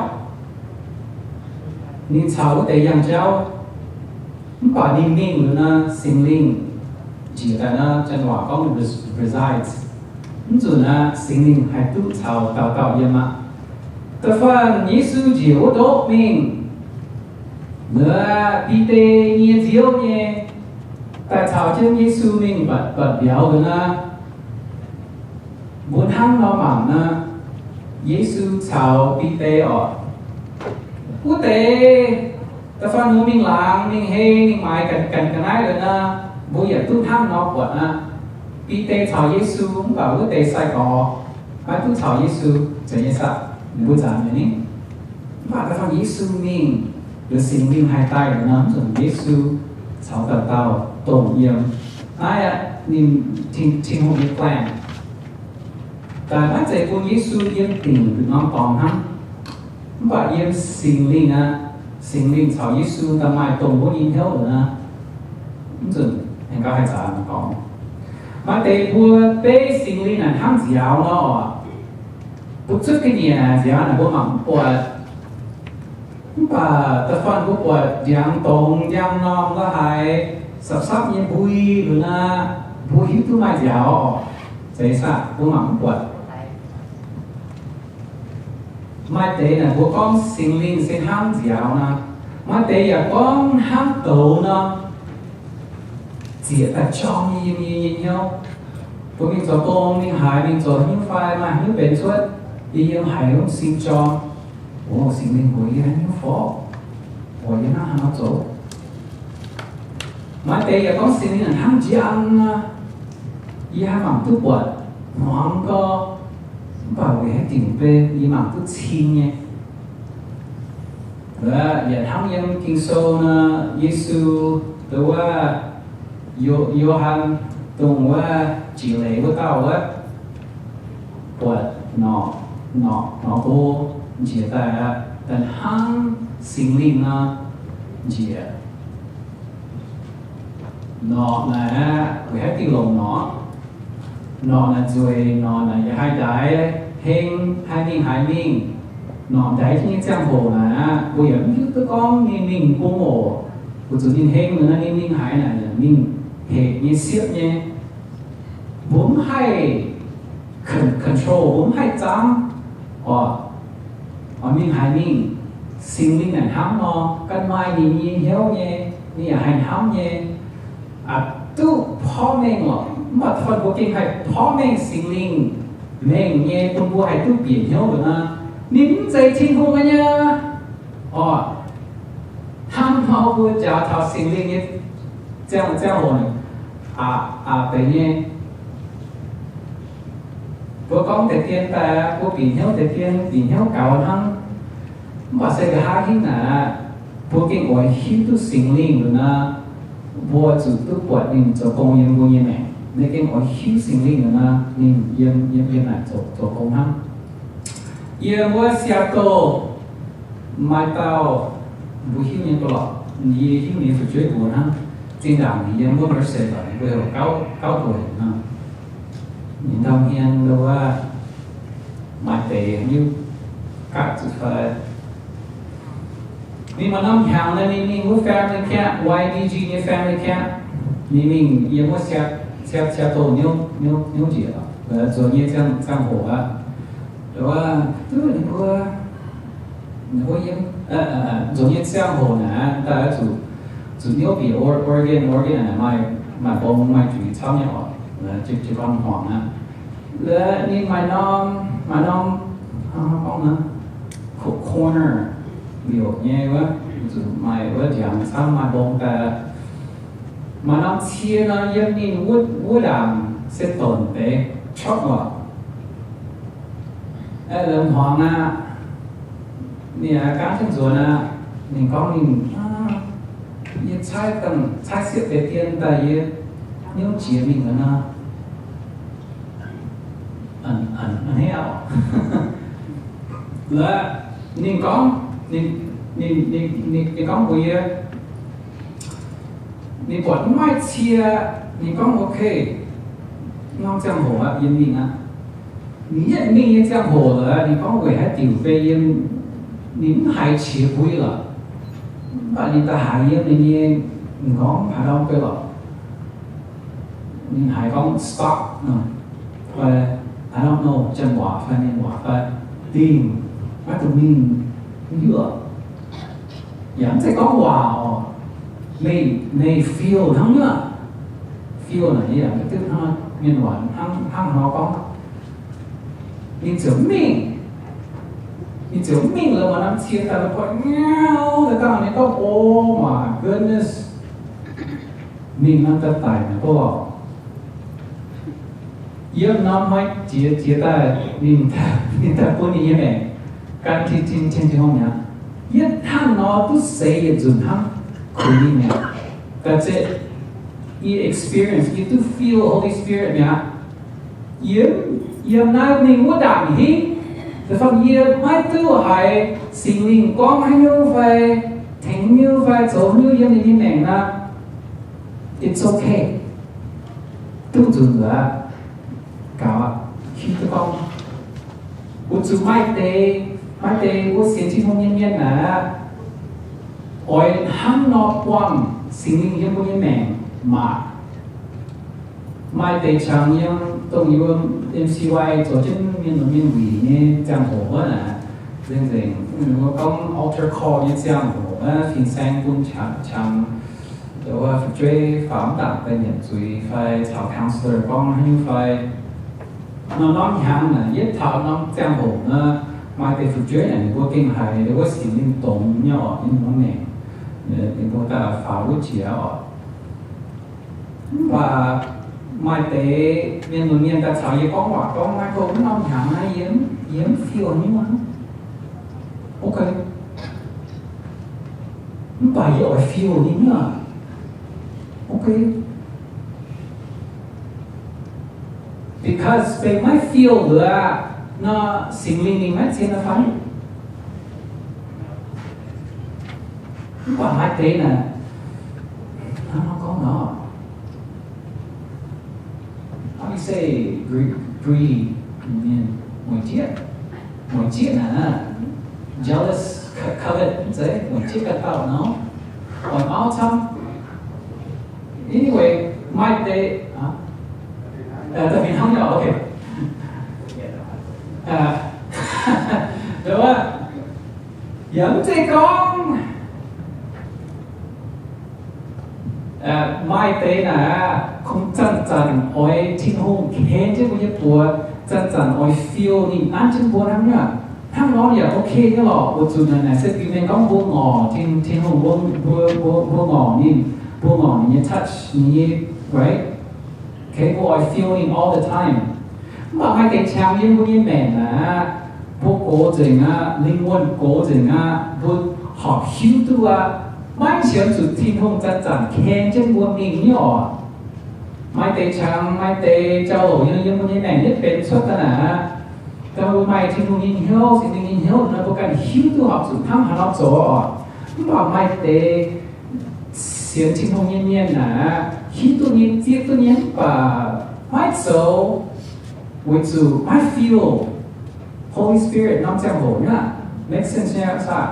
Ninh caux wuov deix yangh jauv. Mv baac ninh mingh liuz nor, Singx Lingh njiec daaih nor, janx waac gorngv resides. Mv nzunc aqv, Singx Lingh haih duqv caux dauh dauh yiem aqv. Da'faanh Yesu njiec wuov ndoqv mingh, Bide nyei nziouv nyei daaih caux jienv Yesu mingh buatc, buatc mbiauz liuz nor, mbuo hnangv nor mangc nor, Yesu caux Bide oc, wuov deix da'faanh mbuo mingh laangz, mingh hei, mingh maaiz ga'naaiv liuz nor, mbuo yaac duqv hnangv nor buatc aqv. Bide caux Yesu, mv baac wuov deix sai-gorx maiv duqv caux Yesu, zeiz nyei saah? Ninh mbuo nzaanx nyei ni. Mv baac da'faanh Yesu mingh, liuz Singx Lingh haih daaih liuz nor, mv nzunc Yesu caux dauh dauh dongh yiem. Naaiv aqv, ninh, Tin, Tin-Hungh nyei plan. Daaih maiv zeiz bun Yesu yiem dingc norm dorngx hnangv, mv baac yiem Singx Lingh aqv. Singx Lingh caux Yesu daaih maaih dongh wuov nyei hnyouv liuz aqv. Mv nzunc aengx gauh haih zaax dorngx. Maaih deix mbuo beiv Singx Lingh naaic hnangv nziaaux nor oc. Bun cuotv ga'nyiec naaic nziaaux naaic mbuo mangc mv buatc. Mv baac da'faanh mbuo buatc ndiangx dongz ndiangx-normh la'haiz, sapv-sapv nyei mbui liuz nor, mbuo hiuv duqv maaih nziaaux oc. Zeiz saah? Mbuo mangc mv buatc. Maaih deix naaic mbuo gorngv Singx Lingh se hnangv nziaaux nor, maaih deix yaac gorngv hnangv douz nor, zieqc daaih jorm yiem yie nyei hnyouv. Mbuo mingh zoux gong, mingh haaix, mingh zoux haaix nyungc fai maaih haaix nyungc benx cuotv, yie yiem haiz wuov sing jorm. O, Singx Lingh mbuox yie haaix nyungc fai, mbuox yie hnangv haaix nor zoux. Maaih deix yaac gorngv Singx Lingh hnangv njang nor, yie haih mangc duqv buatc hmuangx gau, mv baac weic haaix diuc beiv yie mangc duqv cing nyei. Yietc hnangv yiem Ging-Sou nor, Yesu, dongh wuov, Yo-, Yo^han, dongh wuov jiex leiz wuov dauh wuov, buatc norqc, norqc, norqc go njiec daaih aqv, daaih hnangv Singx Lingh nor njiec. Norqc naaic aqv, weic haaix diuc longc norqc? Norqc naaic nzueic, norqc naaic yaac haih ndaix, heng, haih mingh haaix mingh. Norqc ndaix jienv nyei ziangh hoc naaic aqv, mbuo yaac mv hiuv duqv gorngv ninh mingh bung oc. Weic zuqc ninh heng nor, ninh mingh haaix naaic yaac mingh hec nyei, siepv nyei. Mbuo mv haih con-, control, mbuo mv haih zaamv oc, oix mingh haaix mingh. Singx Lingh naaic hnamv nor, ganh maaih ninh nyei hnyouv nyei, ninh yaac haih hnamv nyei. Aqc duqv porv mengh lorqc, mv baac da'faanh mbuo gengh haih porv mengh Singx Lingh mengh nyei bun mbuo haih duqv bieqc hnyouv nor, ninh mv zeiz Tin-Hungh nyei. Oc, hnangv nor mbuo njaaux taux Singx Lingh nyei ziangh, ziangh hoc, aqc, aqc deix nyei. Mbuo gorngv deix dien daaih, mbuo bieqc hnyouv deix dien, bieqc hnyouv gaux hnangv. Mv baac se nqa'haav hingv naaic, mbuo gengh oix hiuv duqv Singx Lingh nor, mbuo zuqc duqv buatc ninh zoux gong yiem mbuo nyei maengc. Ninh gengh oix hiuv Singx Lingh nor, ninh yiem, yiem, yiem naaic zoux, zoux gong hnangv. Yiem wuov Seattle maaih dauh, mbuo hiuv nyei mv lorqc, yie hiuv ninh fu'jueiv mbuox hnangv. Zinh ndaangc yiem wuov Merced mbuo heuc gauv, gauv doic hnangv. Ninh ndau hmien ndo wuov, maaih deix hiuv gaatv zuqc fai. Ninh maaih norm hnyangx naaiv ninh mingh wuov family camp, Y D G nyei family camp. Ninh mingh yiem wuov Seattle, Seattle, New, New, New Jersey, zueiz nyei ziangh, ziangh hoc aqv. Ndo wuov, duqv ninh mbuo, ninh mbuo yiem, zueiz nyei ziangh hoc naaic, daaih zuqc, zuqc niouv bieqc Oregon, Oregon naaic maaih, maaih mbong maaih juiz camv nyei oc, jiu-baang hmuangx aqv. Ninh maaih norm, maaih norm, gorngv naaiv, corner liouc nyei wuov, zuqc maaih wuov ndiangx camv maaih mbong daaih. Maaih norm cie nor yiem ninh wuov, wuov ndaangc se donx deix, corc oc. Lengz hmuangx aqv. Ninh aengx gaanv jienv nzuonx aqv. Ninh gorngv ninh, yie caaiv dangh, caaiv siepv deix dien daaih yie niouv jiex mingh nor. A'hneiv oc. Laaix ninh gorngv, ninh, ninh, ninh, ninh gorngv mbuox yie, ninh buatc mv maaih cie, ninh gorngv, ok, norm ziangh hoc aqv, yie mingh aqv. Ninh yietv mingh nyei ziangh hoc laaix ninh gorngv weic haaix diuc fai yiem, ninh mv haiz qiex buic lorqc. Mv baac ninh daaih haiz yiem ninh nyei, ninh gorngv haaix norm fai lorqc. Ninh haiz gorngv stop nor, fai I don't know, janx waac fai mienh waac fai, dingh, maiv dungx mingh, mv hiuv oc. Yaac mv zeiz gorngv waac oc, meih, meih feel hnangv nyuoqc, feel naaic yie yaac maiv duqv hnangv mienh waac hnangv, hnangv nor gorngv. Ninh ziouc mingh, ninh ziouc mingh lorqc, maaih norm cie daaih la'guaih nyauv daaih dangh ninh gorngv, oh my goodness, mingh norm daaih daic naaic gorngv, yiem norm hnoi jiex, jiex daaih ninh, ninh daaih bun ninh nyei maengc gan Tin-Hungh mi'aqv. Yie hnangv nor duqv seix yietc nzunc hnangv, kuinx ninh mi'aqv. That's it. Yie experience, yie duqv feel Holy Spirit mi'aqv. Yie, yiem naaiv mingh wuov ndaangc hingv, da'faanh yie maiv duqv haiz Singx Lingh gorngv haaix nyungc fai tengx haaix nyungc fai zoux haaix nyungc yiem ninh nyei maengc nor, it's okay. Duqv nzunc nzunc aqv. Gaux aqv. Hiuv duqv gorngv, weic zuqc maaih deix, maaih deix mbuo sienx Tin-Hungh nyei mienh aeqv, oix hnangv nor buangh Singx Lingh yiem mbuo nyei maengc maah. Maaih deix qangx yiem dongh yie mbuo M C Y zoux jienv mienh lunx mienh wuic nyei ziangh hoc wuov naaic, nzengc-nzengc mbuo gorngv altar call nyei ziangh hoc wuov, fin-saeng bun qangx, qangx fu'jueiv faaux mv dangc daaih nyanc zuiz fai caux counselor gorngv haaix nyungc fai, norm-norm hnyangx naaic, yietv taux norm ziangh hoc nor, maaih deix fu'jueiv naaic ninh mbuo gengh haiz wuov Singx Lingh dongz nyei oc, ninh mbuo maengc, ninh mbuo daaih faaux wuov jiex oc. Mv baac maaih deix mienh lunx mienh daaih caux yie gorngv waac gorngv, Michael, wuov norm hnyangx naaiv yie, yie mv feel nyei. Ok. Mv baac yie oix feel nyei. Ok. Because maiv feel liuz aqv nor, Singx Lingh ninh maiv cien fai? Mv baac maaih deix naaic, hnangv nor gorngv nor, how do you say greedy? Mueic jieqv, mueic jieqv naaic, jealous, covet, mv zeiz, mueic jieqv ganh dauh nor, oix auv camv. Anyway, maaih deix, da'fih hnangv nyei, ok. Yaac mv zeiz gorngv maaih deix naaic, kungx zanc-zanc oix Tin-Hungh ken jienv mbuo nyei buoz, zanc-zanc oix feel ninh nanv jienv mbuo hnangv nyei. Hnangv nor yaac ok nyei lorqc. Weic zuqc naaic, naaic se biux mengh gorngv mbuo ngorc Tin, Tin-Hungh, mbuo, mbuo, mbuo ngorc ninh, mbuo ngorc ninh nyei touch, ninh nyei, right? Okay, mbuo oix feel ninh all the time. Mv baac maaih deix qangx yiem mbuo nyei maengc aqv, mbuo gox nzengc aqv, lingh wuonh gox nzengc aqv, mbuo horpc hiuv duqv aqv, maiv qiemx zuqc Tin-Hungh zanc-zanc ken jienv mbuo mingh nyei oc. Maaih deix qangx, maaih deix jauv-louc yiem mbuo nyei maengc yietv benx cuotv daaih naaic aqv, dongh mbuo maaih Tin-Hungh nyei hnyouv, Singx Lingh nyei hnyouv nor, mbuo ganh hiuv duqv horpc zuqc hnangv haaix nor zoux oc. Mv baac maaih deix sienx Tin-Hungh nyei mienh naaic aqv, hiuv duqv nyei, zieqv duqv nyei, mv baac maiv zoux. Weic zuqc maiv feel Holy Spirit norm ziangh hoc nyei, make sense nyei saah?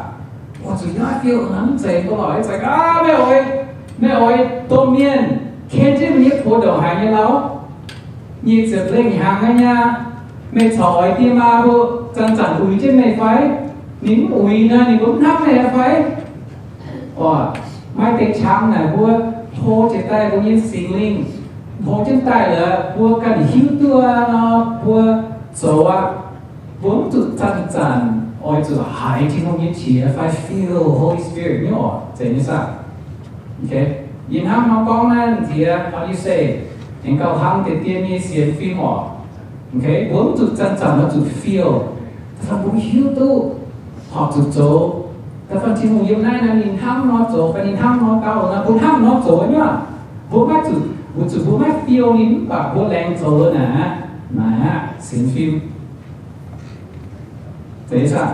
Weic zuqc maiv feel, mv zeiz mbuo lorz ih zanc aav, meih oix, meih oix domh mienh ken jienv meih nyei buoz ndongc haaix nyei lauh, nyic ziepc lengh hnyangx nyei, meih corc oix diex maa mbuo zanc-zanc uix jienv meih fai? Ninh mv uix nor, ninh mbuo mv hnamv meih fai? Orqc, maaih deix qangx naaic mbuo hlo jiex daaih mbuo nyei Singx Lingh, hlo jienv daaih liuz mbuo ganh hiuv duqv nor, mbuo zoux aqv. Mbuo mv zuqc zanc-zanc oix zuqc haiz Tin-Hungh nyei qiex fai feel Holy Spirit nyei orqc, zeiz nyei saah? Yie hnamv nor gorngv naaiv nziex, how do you say, aengx gauh hnangv deix dien nyei sienx fim orqc. Mbuo mv zuqc zanc-zanc oix zuqc feel. Da'faanh mbuo hiuv duqv, horpc zuqc zoux. Da'faanh Tin-Hungh yiem naaiv nor, ninh hnangv nor zoux fai ninh hnangv nor dau nor, mbuo hnangv nor zoux nyei. Mbuo maiv zuqc, weic zuqc mbuo maiv feel ninh, mv baac mbuo laengz zoux naaic, naaic aqv, sienx fim. Zeiz saah?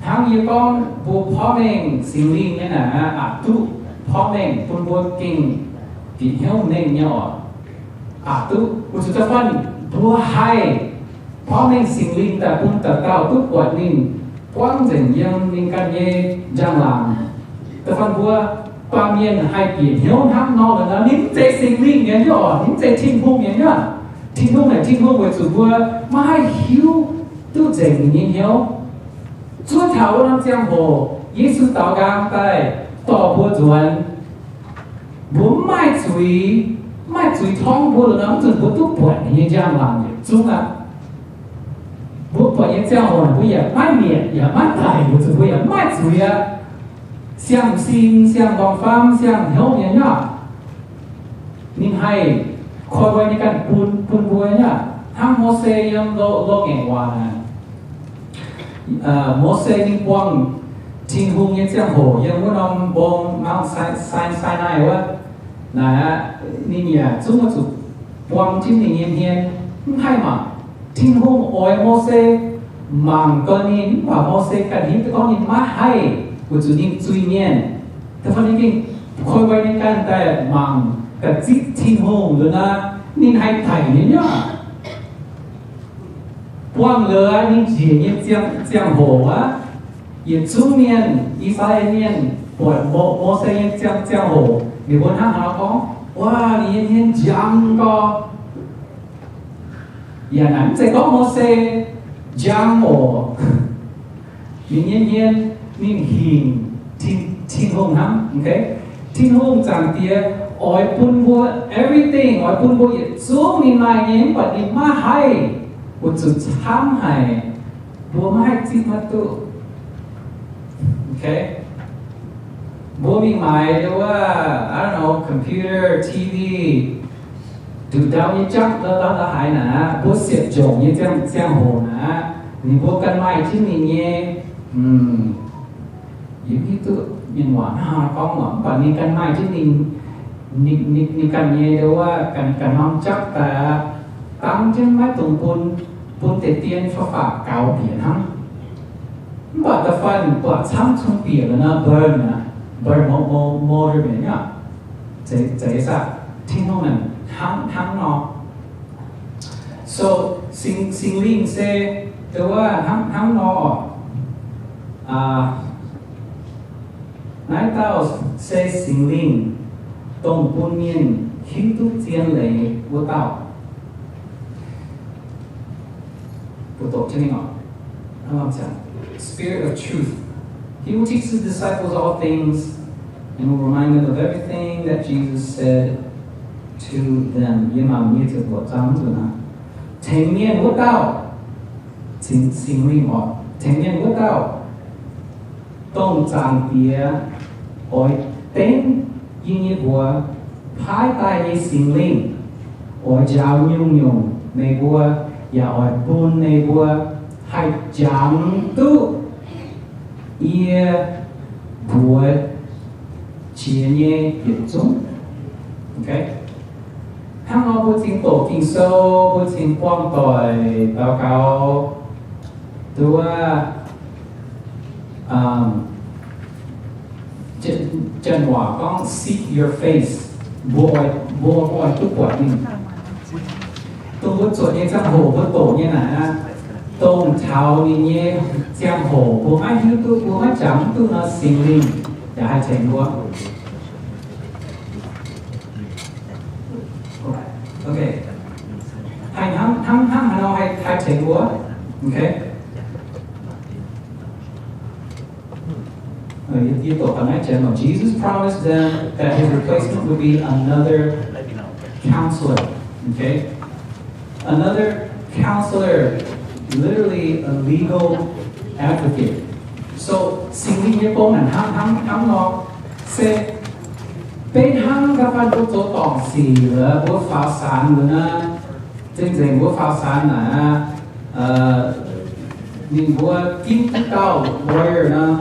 Hnangv yie gorngv mbuo porv mengh Singx Lingh nyei naaic aqc, aqc duqv porv mengh bun mbuo gengh bieqc hnyouv mengh nyei orqc. Aqc duqv, weic zuqc da'faanh mbuo haih porv mengh Singx Lingh daaih bun dauh dauh duqv buatc ninh buangv nzengc yiem ninh ganh nyei njang-laangc. Da'faanh mbuo baamh mienh haih bieqc hnyouv hnangv nor, ninh mv zeiz Singx Lingh nyei nyei orqc, ninh mv zeiz Tin-Hungh nyei nyei. Tin-Hungh naaic Tin-Hungh weic zuqc mbuo maiv haih hiuv duqv nzengc ninh nyei hnyouv. Zuov taux wuov norm ziangh hoc Yesu daaux nqaang daaih dorh mbuo nzuonx, mbuo mv maaih zuiz, mv maaih zuiz torngv mbuo nor, mv nzunc mbuo duqv buatc ninh nyei njang-laangc yietc zungv aqv. Mbuo buatc nyei ziangh hoc mbuo yaac maiv mietc yaac maiv daic, weic zuqc mbuo yaac mv maaih zuiz aqv. Siang-sin, siang-nqorngv-famv, siang-hnyouv nyei nyei aqv. Ninh haih koi mbuo nyei ganh bun, bun mbuo nyei aqv. Hnangv Mose yiem loz-ngaengc waac naaic, Mose ninh buangh Tin-Hungh nyei ziangh hoc yiem wuov norm mbong Mount Sinai, Sinai wuov, naaic aqv, ninh yaac zungv oix zuqc buang jienv ninh nyei hmien. Mv haih mangc, Tin-Hungh oix Mose mangc gaax ninh, mv baac Mose ganh hiuv duqv gorngv ninh maiv haih, weic zuqc ninh zuiz-mienh. Da'faanh ninh gengh koi mbuo nyei ganh daaih mangc ga'zipv Tin-Hungh liuz nor, ninh haih daic nyei nyei aqv. Buangh liuz ninh njiec nyei ziangh, ziangh hoc aqv, yietc zungv mienh, I^saa^laa^en Mienh, buatc Mo, Mose nyei ziangh, ziangh hoc, ninh mbuo hnangv haaix nor gorngv, Waac, ninh nyei hmien njang gorx. Yaac naaic mv zeiz gorngv Mose njang oc. Ninh nyei hmien, ninh hingh Tin, Tin-Hungh hnangv. Tin-Hungh Zaangc Diex oix bun mbuo everything, oix bun mbuo yietc zungv ninh maaih nyei, mv baac ninh maiv haih, weic zuqc camv haic, mbuo maiv haih zipv maiv duqv. Mbuo mingh maaiz wuov, I don't know, computer, T V, nduqc ndau nyei jangv la'haaix naaic, mbuo siepv-jongc nyei ziangh, ziangh hoc naaic, ninh mbuo ganh maaih jienv ninh nyei, yie mv hiuv duqv mienh waac hnangv haaix gorngv oc, mv baac ninh ganh maaih jienv ninh, ninh, ninh ganh nyei wuov, ganh, ganh norm jangv daaih aqv, dangv jienv maiv dungx bun, bun deix dien fa'faqc gaux bieqc hnangv. Mv baac da'faanh buatc camv cun bieqc nor, burn aqv, burn mo, mo, mo, zeiz, zeiz saah? Tin-Hungh naaic hnangv, hnangv nor. So, Singx, Singx Lingh se, wuov, hnangv, hnangv nor oc. Naaiv dauh se Singx Lingh, dongh bun mienh hiuv duqv zien leiz wuov dauh. Spirit of truth. He will teach the disciples all things and will remind them of everything that Jesus said to them. Yiem mangc nyei ziepc luoqc zaang nzunc aqv. Tengx mienh wuov dauh, Singx, Singx Lingh oc, tengx mienh wuov dauh, dongh Zaangc Diex oix dengv yie nyei mbuox paaiv daaih nyei Singx Lingh, oix njaaux nyungc-nyungc meih mbuo, yaac oix bun meih mbuo haih jangx duqv yie mbuox jiex nyei yietc zungv. Hnangv nor mbuo cingx doqc Ging-Sou, mbuo cingx buangh doic daux gaux, duqv, janx waac gorngv seek your face, mbuo oix, mbuo oix duqv buatc ninh. dongh mbuo zuotc nyei ziangh hoc, mbuo doqc nyei naaic aqv, dongh taux ninh nyei ziangh hoc mbuo maiv hiuv duqv, mbuo maiv jangx duqv nor, Singx Lingh yaac haih tengx mbuo. Okay. Haih hnangv, hnangv, hnangv haaix nor haih, haih tengx mbuo? Okay. Uh, you, you thought, am I general? Jesus promised them that his replacement would be another counselor. Okay? Another counselor, literally a legal advocate. So, Singx Lingh nyei gong naaic hnangv, hnangv, hnangv nor, se beiv hnangv ga'fanh mbuo zoux dorngc sic, mbuo faaux saanx mbuo naaic, zengc nzengc mbuo faaux saanx naaic, ninh mbuo ginv duqv dauh lawyer nor,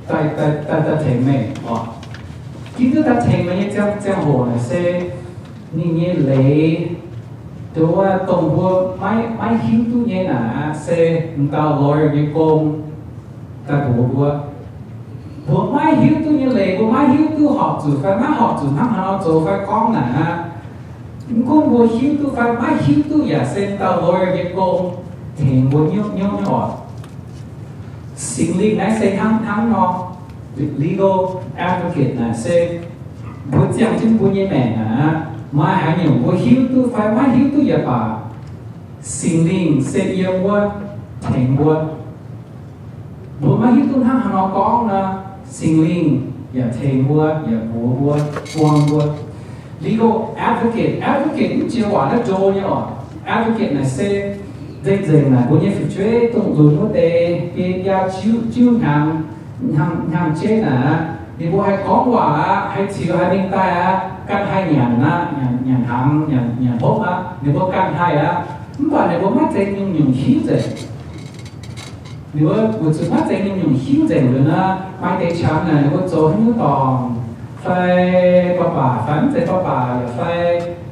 daaih, daaih, daaih tengx meih oc. Ginv duqv daaih tengx meih nyei ziangh, ziangh hoc naaic se ninh nyei leiz, dongh wuov dongh mbuo maiv, maiv hiuv duqv nyei naaic se m'dauh lawyer nyei gong daaih mbuox mbuo. Mbuo maiv hiuv duqv nyei leiz, mbuo maiv hiuv duqv horpc zuqc fai maiv horpc zuqc hnangv haaix nor zoux fai gorngv naaic aqv. Mv gunv mbuo hiuv duqv fai maiv hiuv duqv yaac se m'dauh lawyer nyei gong tengx mbuo nyungc-nyungc nyei oc. Singx Lingh naaiv se hnangv, hnangv nor, legal advocate naaic se mbuo ziangh jienv mbuo nyei maengc aqv. Maaih haaix nyungc mbuo hiuv duqv fai maiv hiuv duqv yaac baac, Singx Lingh se yiem wuov tengx mbuo. Mbuo maiv hiuv duqv hnangv haaix nor gorngv nor, Singx Lingh yaac tengx mbuo, yaac mbuox mbuo, buang mbuo. Legal advocate, advocate mv jiex waac naaiv njo nyei oc. Advocate naaic se nzengc-nzengc naaic mbuo nyei fu'jueiv dongh lunx wuov deix biei biaa jiuv, jiuv hnyangx, hnyangx-jeiv naaic, ninh mbuo haih gorngv waac aqv, haih ziux haaix mingh daaih aqv, ganh haih nyanc aqv, nyanc, nyanc hnaangx, nyanc, nyanc hopv aqv, ninh mbuo ganh haih aqv. Mv baac ninh mbuo maiv zeiz nyungc-nyungc hiuv nzengc. Ninh mbuo weic zuqc maiv zeiz nyungc-nyungc hiuv nzengc liuz naaic, maaih deix qangx naaic ninh mbuo zoux haaix nyungc dorngc fai ba'baac fai mv zeiz ba'baac yaac fai,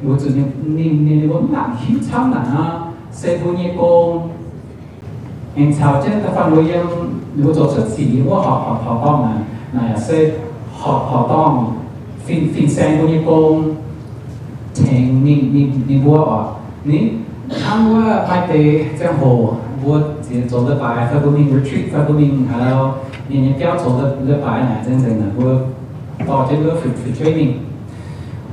weic zuqc ninh, ninh, ninh mbuo mv nangc hiuv camv naaic nor, se mbuo nyei gong aengx caux jienv da'faanh mbuo yiem, ninh mbuo zoux cuotv sic yiem wuov horpc, horpc, horpc dorngh naaic, naaic yaac se horpc, horpc dorngh fin, fin-saeng mbuo nyei gong tengx ninh, ninh, ninh mbuo oc. Ninh hnangv wuov maaih deix ziangh hoc mbuo ziex zoux leiz-baaix fai mbuo mingh retreat fai mbuo mingh haaix, ninh nyei biauv zoux leiz-baaix naaic, nzengc-nzengc naaic mbuo dorh jienv wuov fu'jueiv mingh.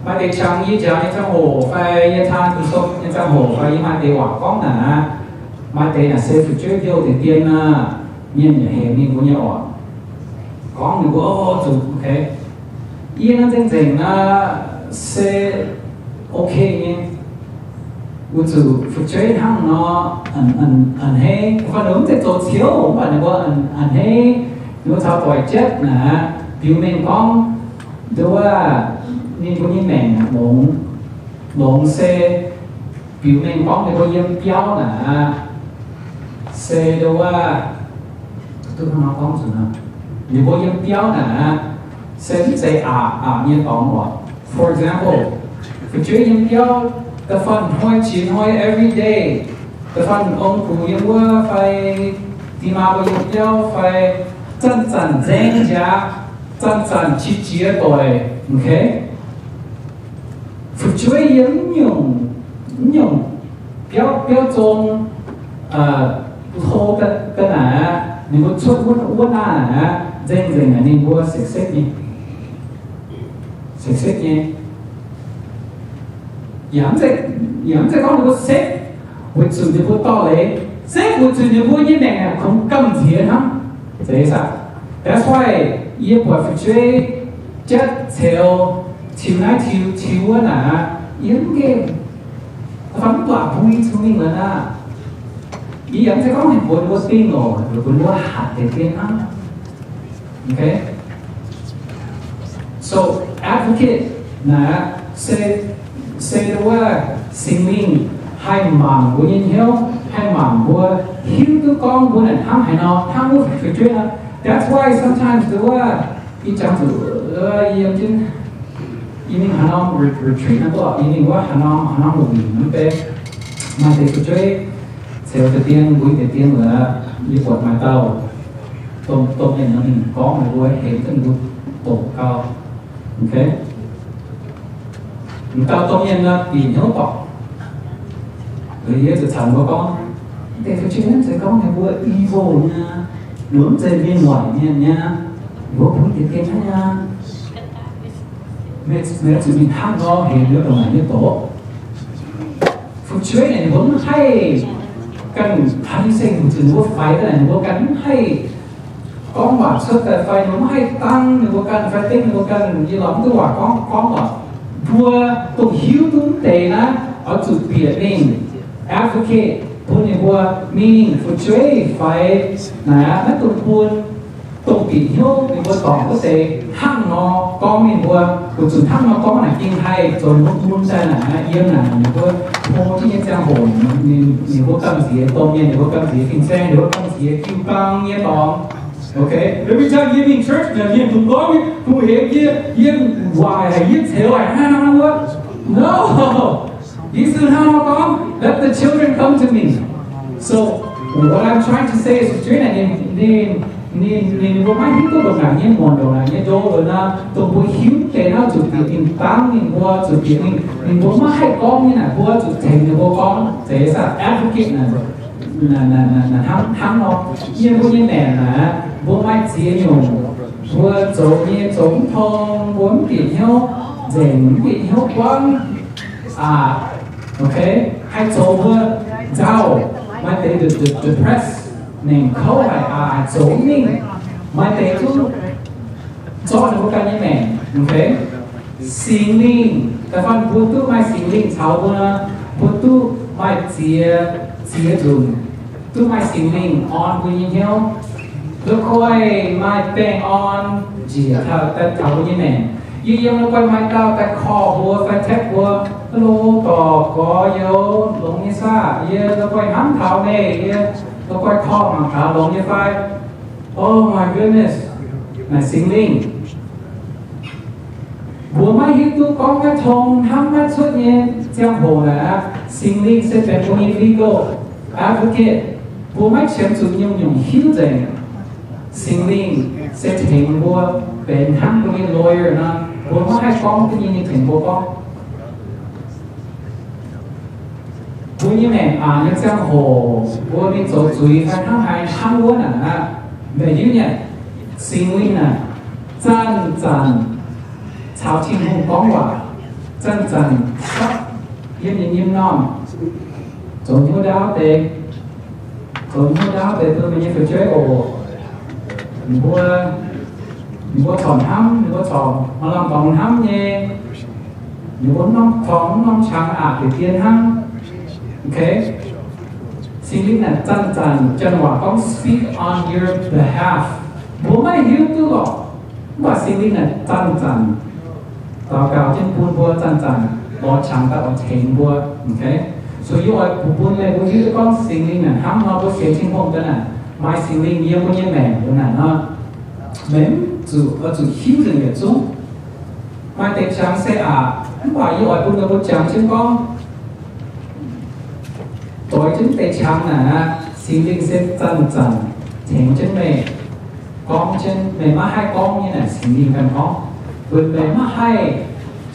Maaih deix qangx yie njaaux nyei ziangh hoc fai yie taan Ging-Sou nyei ziangh hoc fai yie maaih deix waac gorngv naaic aqv, maaih deix naaic se fu'jueiv mbiouh deix dien aqv, mienh yaac hemx ninh mbuo nyei oc. Gorngv ninh mbuo, o, zuqc, okay. Yie naaiv nzengc-nzengc naaiv se okay nyei. Weic zuqc fu'jueiv hnangv nor, a'hneiv, fai ninh mbuo mv zeiz zoux ciouv, mv baac ninh mbuo a'hneiv, ninh mbuo caux doic jatv naaic, biux mengh gorngv, nduov, ninh mbuo nyei maengc longx, longx se biux mengh gorngv ninh mbuo yiem biauv naaic, se nduov, duqv hnangv nor gorngv zuqc nor, ninh mbuo yiem biauv naaic, se mv zeiz aqc, aqc nyei dorngx oc. For example, fu'jueiv yiem biauv, da'faanh hnoi qiex hnoi, every day, da'faanh ong-gux yiem wuov fai, diex maa mbuo yiem biauv fai, zanc-zanc nzaeng jaax, zanc-zanc qiex jiez doic, okay? Fu'jueiv yiem mv nyungc, mv nyungc biauv, biauv zong, hlo daaih naaic, ninh mbuo cuotv wuov, wuov naaiv naaic, nzengc-nzengc naaic ninh mbuo sekv-sekv nyei. Sekv-sekv nyei. Yaac mv zeiz, yaac mv zeiz gorngv ninh mbuo sekv weic zuqc ninh mbuo dorh leiz, sekv weic zuqc ninh mbuo nyei maengc naaic kungx gamh nziex hnangv. Zeiz saah? That's why yie buatc fu'jueiv jatv ceux, tiux naaiv tiux, tiux wuov naaic, yie mv nqemh, fai mv buatc mbui cun mingh lorqc naaic. Yie yaac mv zeiz gorngv ninh mbuo, ninh mbuo dingh oc, ninh mbuo, ninh mbuo hatc deix dien hnangv. Okay? So, advocate naaic se, se wuov Singx Lingh haih mangc mbuo nyei hnyouv, haih mangc mbuo hiuv duqv gorngv mbuo naaic hnangv haaix nor, hnangv wuov fu'jueiv nor. That's why sometimes nduov, ih jangx zuqc, yiem jienv, yie mingh haaix norm re-, retreat nor, yie mingh wuov haaix norm, haaix norm loz-hmingh mv bei, maaih deix fu'jueiv ceux deix dien, mbuo deix dien wuov, yie buatc maaih dauh domh, domh mienh nor mingh gorngv mbuo hemx jienv mbuo doqc gau. Okay? M'dauh domh mienh nor bieqc hnyouv dorngc. Yie zuqc caux ninh mbuo gorngv, deix fu'jueiv naaiv zeiz gorngv ninh mbuo evil nyei, ninh mbuo mv zeiz mienh waaic mienh nyei, ninh mbuo bun deix dien hnangv nyei. Meih, meih zuqc mingh hnangv nor heuc ninh mbuo ndongc naaic nyei doqc. Fu'jueiv naaic ninh mbuo mv haih ganh, how do you say, zuqc ninh mbuo faix daaih naaic ninh mbuo ganh mv haih gorngv waac cuotv daaih fai ninh mbuo mv haih dangv ninh mbuo ganh fai dengv ninh mbuo ganh nyei lorz mv duqv waac gorngv, gorngv oc. Mbuo dongh hiuv duqv mv deix naaiv oix zuqc bieqc mingh advocate bun ninh mbuo, meaning fu'jueiv faix naaic aqv, maiv dungx bun dongh bieqc hnyouv ninh mbuo dorngc wuov deix hnangv nor gorngv ninh mbuo. Weic zuqc hnangv nor gorngv naaic gengh haih zoux ninh mbuo mun daaih naaic aqv, yiem naaic ninh mbuo hlo jienv nyei ziangh hoc, ninh mbuo gamh nziex domh mienh, ninh mbuo gamh nziex fin-saeng, ninh mbuo gamh nziex jiu-baang nyei dorngx. Okay, every time yie mingh church naaic mienh dungx gorngv, dungx heuc yie, yie waaic haic, yie ceux haic hnangv nor wuov. No! Yesu hnangv nor gorngv, let the children come to me. So what I'm trying to say is, fu'jueiv naaic ninh, ninh, ninh, ninh mbuo maiv hiuv duqv ndongc naaic nyei muonc, ndongc naaic nyei ndo nor, dongh mbuo hiuv deix naaiv zuqc bieqc mingh dangv ninh mbuo, zuqc bieqc mingh, ninh mbuo maiv haih gorngv nyei naaic mbuo zuqc tengx ninh mbuo gorngv. Zeiz saah advocate naaic, naaic, naaic, naaic hnangv, hnangv nor. Yie mbuo nyei maengc naaic, mbuo maaih ziex nyungc, mbuo zoux nyei zoux mv tong, mbuo mv bieqc hnyouv nzengc, mv bieqc hnyouv buangv aqv. Okay, haih zoux mbuo nzauh, maaih deix de, de, depressed, nengc kouv haic aqv, haih zoux mv mingh. Maaih deix zungv zorqv ninh mbuo ganh nyei maengc. Okay, Singx Lingh da'faanh mbuo duqv maaih Singx Lingh caux mbuo, mbuo duqv maaih ziex, ziex nzunc duqv maaih Singx Lingh orn mbuo nyei hnyouv. La'guaih maaih baengh orn njiec taux, daaih taux mbuo nyei maengc. Yie yiem la'guaih maaih dauh daaih korv mbuo fai text mbuo, Hello, dorc, gorx, youz, longx nyei saah? Yie la'guaih hnamv taux meih. Yie la'guaih korv mangc gaax longx nyei fai. Oh my goodness, naaic Singx Lingh. Mbuo maiv hiuv duqv gorngv maiv tong, hnamv maiv cuotv nyei ziangh hoc naaic aqv, Singx Lingh se benx mbuo nyei legal advocate. Mbuo maiv qiemx zuqc nyungc-nyungc hiuv nzengc. Singx Lingh se tengx mbuo, benx hnangv mbuo nyei lawyer nor, mbuo maiv haih gorngv duqv nyei, ninh tengx mbuo gorngv. Mbuo nyei maengc aqc nyei ziangh hoc, mbuo mingh zoux zuiz fai hnangv haaix hnangv wuov naaic aqv, meih hiuv nyei, Singx Lingh naaic zanc-zanc caux Tin-Hungh gorngv waac, zanc-zanc sapv yiem nyei nyim normh, zoux hnyouv ndaauv deix, zoux hnyouv ndaauv deix bun meih nyei fu'jueiv oc. Ninh mbuo, ninh mbuo corc hnamv, ninh mbuo corc maaih lamh dorngx hnamv nyei. Ninh mbuo norm torngx norm qangx aqc deix dien hnangv. Okay? Singx Lingh naaic zanc-zanc, janx waac gorngv speak on your behalf. Mbuo maiv hiuv duqv lorqc. Mv baac Singx Lingh naaic zanc-zanc daux gaux jienv bun mbuo, zanc-zanc lorz qangx daaih oix tengx mbuo. Okay? So yie oix bun meih mbuo hiuv duqv gorngv Singx Lingh naaic hnangv nor mbuo sienx Tin-Hungh daaih naaic, maaih Singx Lingh yiem mbuo nyei maengc daaih naaic nor, meih mv zuqc, oix zuqc hiuv nzengc yietc zungv. Maaih deix qangx se aqc, mv baac yie oix bun meih mbuo jangx jienv gorngv, doix jienv deix qangx naaic aqv, Singx Lingh se zanc-zanc tengx jienv meih, gorngv jienv meih maiv haih gorngv nyei naaic, Singx Lingh ganh gorngv. Weic meih maiv haih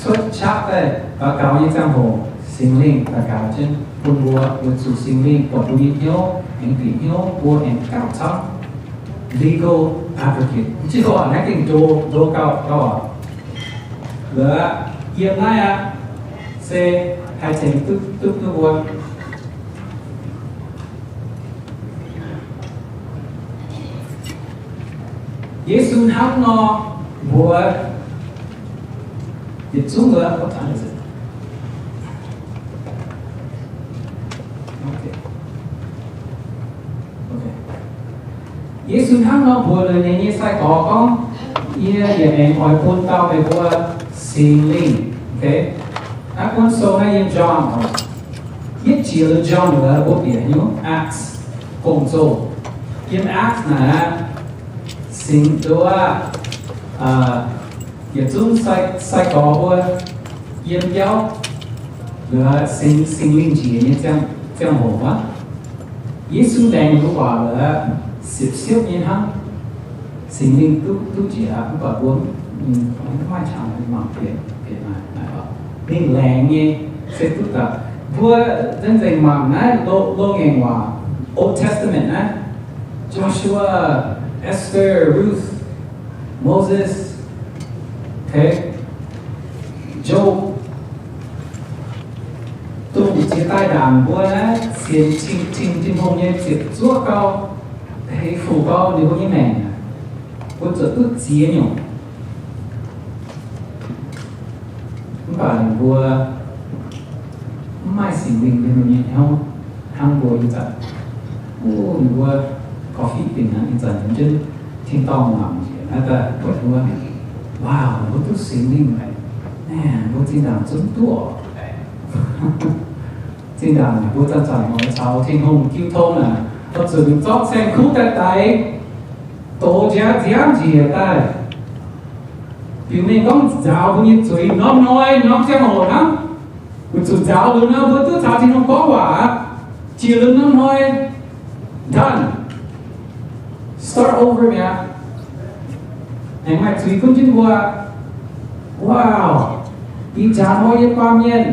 cuotv qaqv daaih daux gaux nyei ziangh hoc, Singx Lingh daux gaux jienv bun mbuo, weic zuqc Singx Lingh buatc mbuo nyei hnyouv, aengx bieqc hnyouv mbuo, aengx gauh camv. Legal advocate. Mv ziex doqc naaiv gengh ndo, ndo gauh, gauh aqv. Laaix yiem naaiv aqv, se haih tengx duqv, duqv, duqv mbuo. Yesu hnangv nor mbuox yietc zungv mbuo. Yesu hnangv nor mbuox ninh nyei sai-gorx gorngv, yie yietc aengx oix bun dauh meih mbuo Singx Lingh. Okay? Naaiv buonv sou naaiv yiem John oc. Yietv jiex John wuov mbuo bieqc hnyouv Acts, Gong-Zoh. Yiem Acts naaic, Singx Lingh, yietc zungv sai-gorx mbuo yiem biauv, Singx, Singx Lingh njiec nyei ziangh hoc aqv. Yesu laengz ninh mbuo waac laaix siepv-siepv nyei hnangv. Singx Lingh duqv, duqv njiec aqv, mv baac mbuo mv maaih qangx mangc bieqc, bieqc naaic, naaic oc. Ninh laengz nyei se duqv daaih. Mbuo nzengc-nzengc mangc naaiv loz-ngaengc waac, Old Testament naaiv, Joshua, Esther, Ruth, Moses, Job, dongh jiex daaih ndaangc mbuo naaiv sienx Tin-Hungh nyei ziepc zuoqv gau, hei fuc gau ninh mbuo nyei maengc, mbuo zuotc duqv ziex nyungc. Mv baac ninh mbuo mv maaih Singx Lingh mingh nyei hnyouv hnangv mbuo ih zanc. Ninh mbuo korv-fiqv dingc aqv, ih zanc yiem jienv tin-dorngh mangc njiec naaiv daaih buatc mbuo, wow, mbuo duqv Singx Lingh haic. Naaiv mbuo zinh ndaangc zungv duqv oc. Zinh ndaangc mbuo zanc-zanc oix caux Tin-Hungh jiu tong aqv, oix zuqc zorqv saeng-kuv daaih daix, dox nziaamv njiec daaih. Biux mengh gorngv nzaaux mbuo nyei zuiz norm hnoi norm ziangh hoc hnangv. Weic zuqc nzaaux lunx nor mbuo duqv caux Tin-Hungh gorngv waac aqv. Jiex lunx norm hnoi, done, start over mi'aqv. Aengx maaih zuiz gunv jienv mbuo. Wow, ih jaax hnoi yiem baamh mienh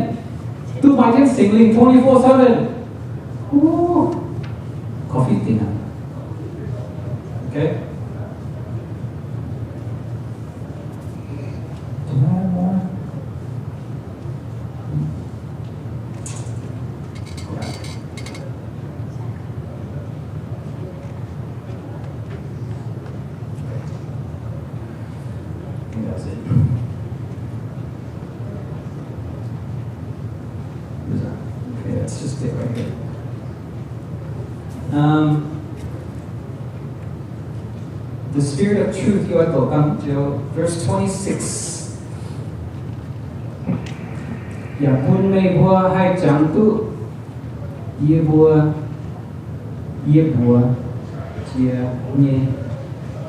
duqv maaih jienv Singx Lingh twenty-four seven. Korv-fiqv dingc aqv. Okay. Okay, let's just stay right here. Um, the Spirit of truth, yie oix doqc dangh jienv verse twenty-six. Yaac bun meih mbuo haih jangx duqv yie mbuo, yie mbuox jiex nyei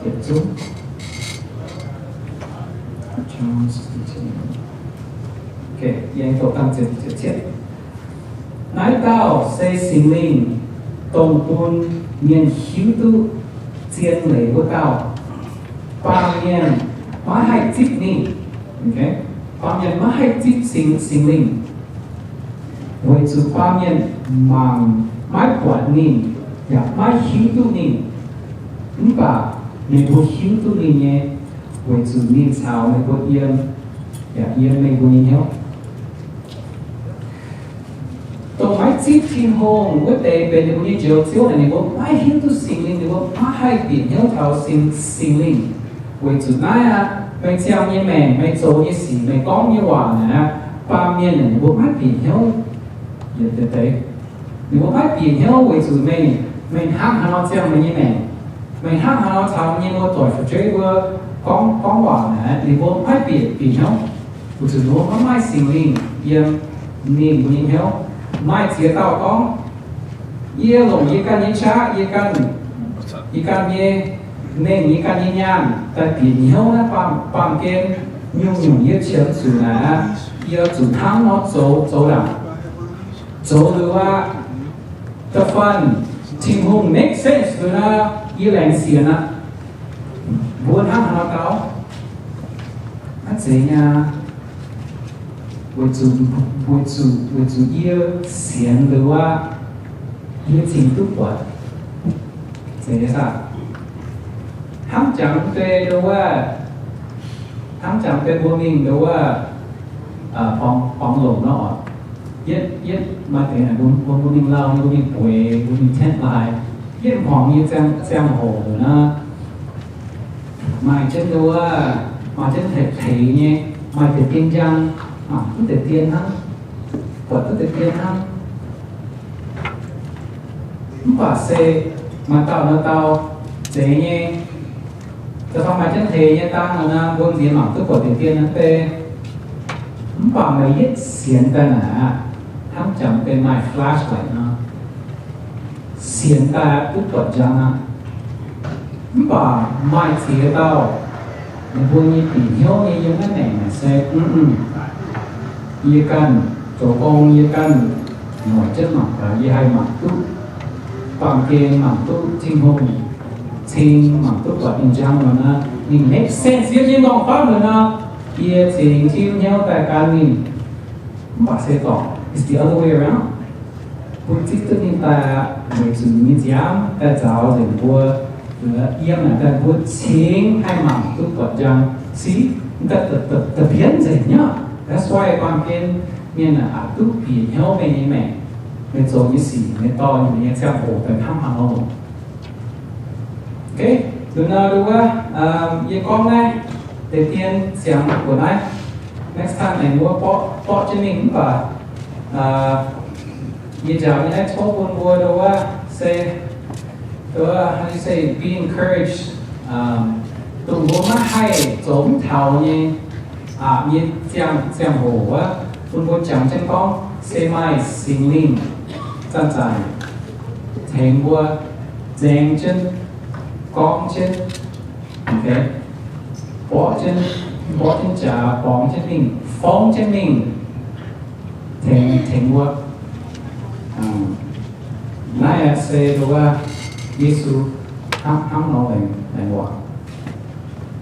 yietc zungv. Okay, yie doqc dangh ziepc cietv. Naaiv dauh se Singx Lingh, dongh bun mienh hiuv duqv zien leiz wuov dauh. Baamh mienh maiv haih zipv ninh. Okay? Baamh mienh maiv haih zipv Singx, Singx Lingh, weic zuqc baamh mienh mangc maiv buatc ninh, yaac maiv hiuv duqv ninh. Mv baac meih mbuo hiuv duqv ninh nyei, weic zuqc ninh caux meih mbuo yiem, yaac yiem meih mbuo nyei hnyouv. Dongh maiv zipv Tin-Hungh wuov deix benx ninh mbuo nyei njoux ziouv naaic, ninh mbuo maiv hiuv duqv Singx Lingh, ninh mbuo maiv haih bieqc hnyouv taux Singx, Singx Lingh. Weic zuqc naaiv aqv, meih ziangh nyei maengc, meih zoux nyei sic, meih gorngv nyei waac naaic aqv, baamh mienh naaic ninh mbuo maiv bieqc hnyouv yietc deix. Ninh mbuo maiv bieqc hnyouv weic zuqc meih, meih hnangv haaix nor ziangh meih nyei maengc, meih hnangv haaix nor caux meih nyei muoz-doic fu'jueiv mbuo gorngv, gorngv waac naaic, ninh mbuo maiv bieqc, bieqc hnyouv, weic zuqc ninh mbuo maiv maaih Singx Lingh yiem ninh mbuo nyei hnyouv. Maaih ziex dauh gorngv, yie longc yie ganh nyei qaqv, yie ganh, yie ganh nyei mengh, yie ganh nyei nyaanh daaih bieqc hnyouv naaiv baamh, baamh gen nyungc-nyungc yie qiemx zuqc naaic aqv, yie zuqc hnangv nor zoux, zoux ndaangc. Zoux liuz aqv, da'faanh Tin-Hungh make sense liuz naaic, yie laengz sienx aqv. Mbuo hnangv haaix nor dau? Maiv zeiz nyei. Weic zuqc, weic zuqc, weic zuqc yie sienx liuz aqv, yie cingx duqv buatc. Zeiz nyei saah? Hnamv jangx deix nduov wuov, hnamv jangx deix mbuo mingh nduov wuov, borngz, borngz longc nor oc. Yietv, yietv maaih deix naaic mbuo, mbuo mingh lauh, mbuo mingh bueix, mbuo mingh tent laaix, yietv m'nqorngv nyei ziangh, ziangh hoc nor, maaih jienv nduov wuov, maaih jienv hleix hleix nyei, maaih deix dien njang, mangc duqv deix dien hnangv, buatc duqv deix dien hnangv. Mv baac se maaih dauh nor dauh zeiz nyei, da'faanh maaih jienv hleix nyei dang nor, mbuo nziex mangc duqv buatc deix dien hnangv deix. Mv baac meih yietv sienx daaih naaic aqv, hnangv jangx deix maaih flashlight nor, sienx daaih duqv buatc njang aqv. Mv baac maaih ziex dauh, ninh mbuo nyei bieqc hnyouv nyei yiem naaiv maengc naaic se, mm, yie ganh zoux gong, yie ganh noic jienv mangc gaax, yie haih mangc duqv baamh gen, mangc duqv Tin-Hungh cing, mangc duqv buatc ninh njang nor naaic, ninh make sense yiem yie nyei m'nqorngv-famv nor, yie cingx tiuv hnyouv daaih gan ninh. Mv baac se dorngc, It's the other way around. Bun zipv duqv ninh daaih aqv, weic zuqc ninh nyei nziaamv daaih nzaaux nzengc mbuo, yiem naaic daaih mbuo cingx haih mangc duqv buatc njang. See, da'bienv nzengc nyei. That's why baamh gen mienh aqc duqv bieqc hnyouv meih nyei maengc, meih zoux nyei sic, meih dorh meih nyei ziangh hoc daaih hnangv haaix nor. Okay, nduqc nor nduqc wuov, yie gorngv naaiv deix dien ziangx gu'naaiv. Next time aengx wuov borqv, borqv jienv mingh mv baac yie njaaux nyei naaiv tov bun mbuo nduqc wuov se, nduqc wuov, how do you say, be encouraged, dongh mbuo maiv haih zoux mv taux nyei, aqc nyei ziangh, ziangh hoc wuov, bun mbuo jangx jienv gorngv se maaih Singx Lingh zanc-zanc tengx mbuo, nzaeng jienv, gorngv jienv, borqv jienv, borqv jienv jaax, borngz jienv mingh, forng jienv mingh, tengx, tengx mbuo. Naaiv se nduqc wuov, Yesu hnangv, hnangv nor laengz, laengz waac.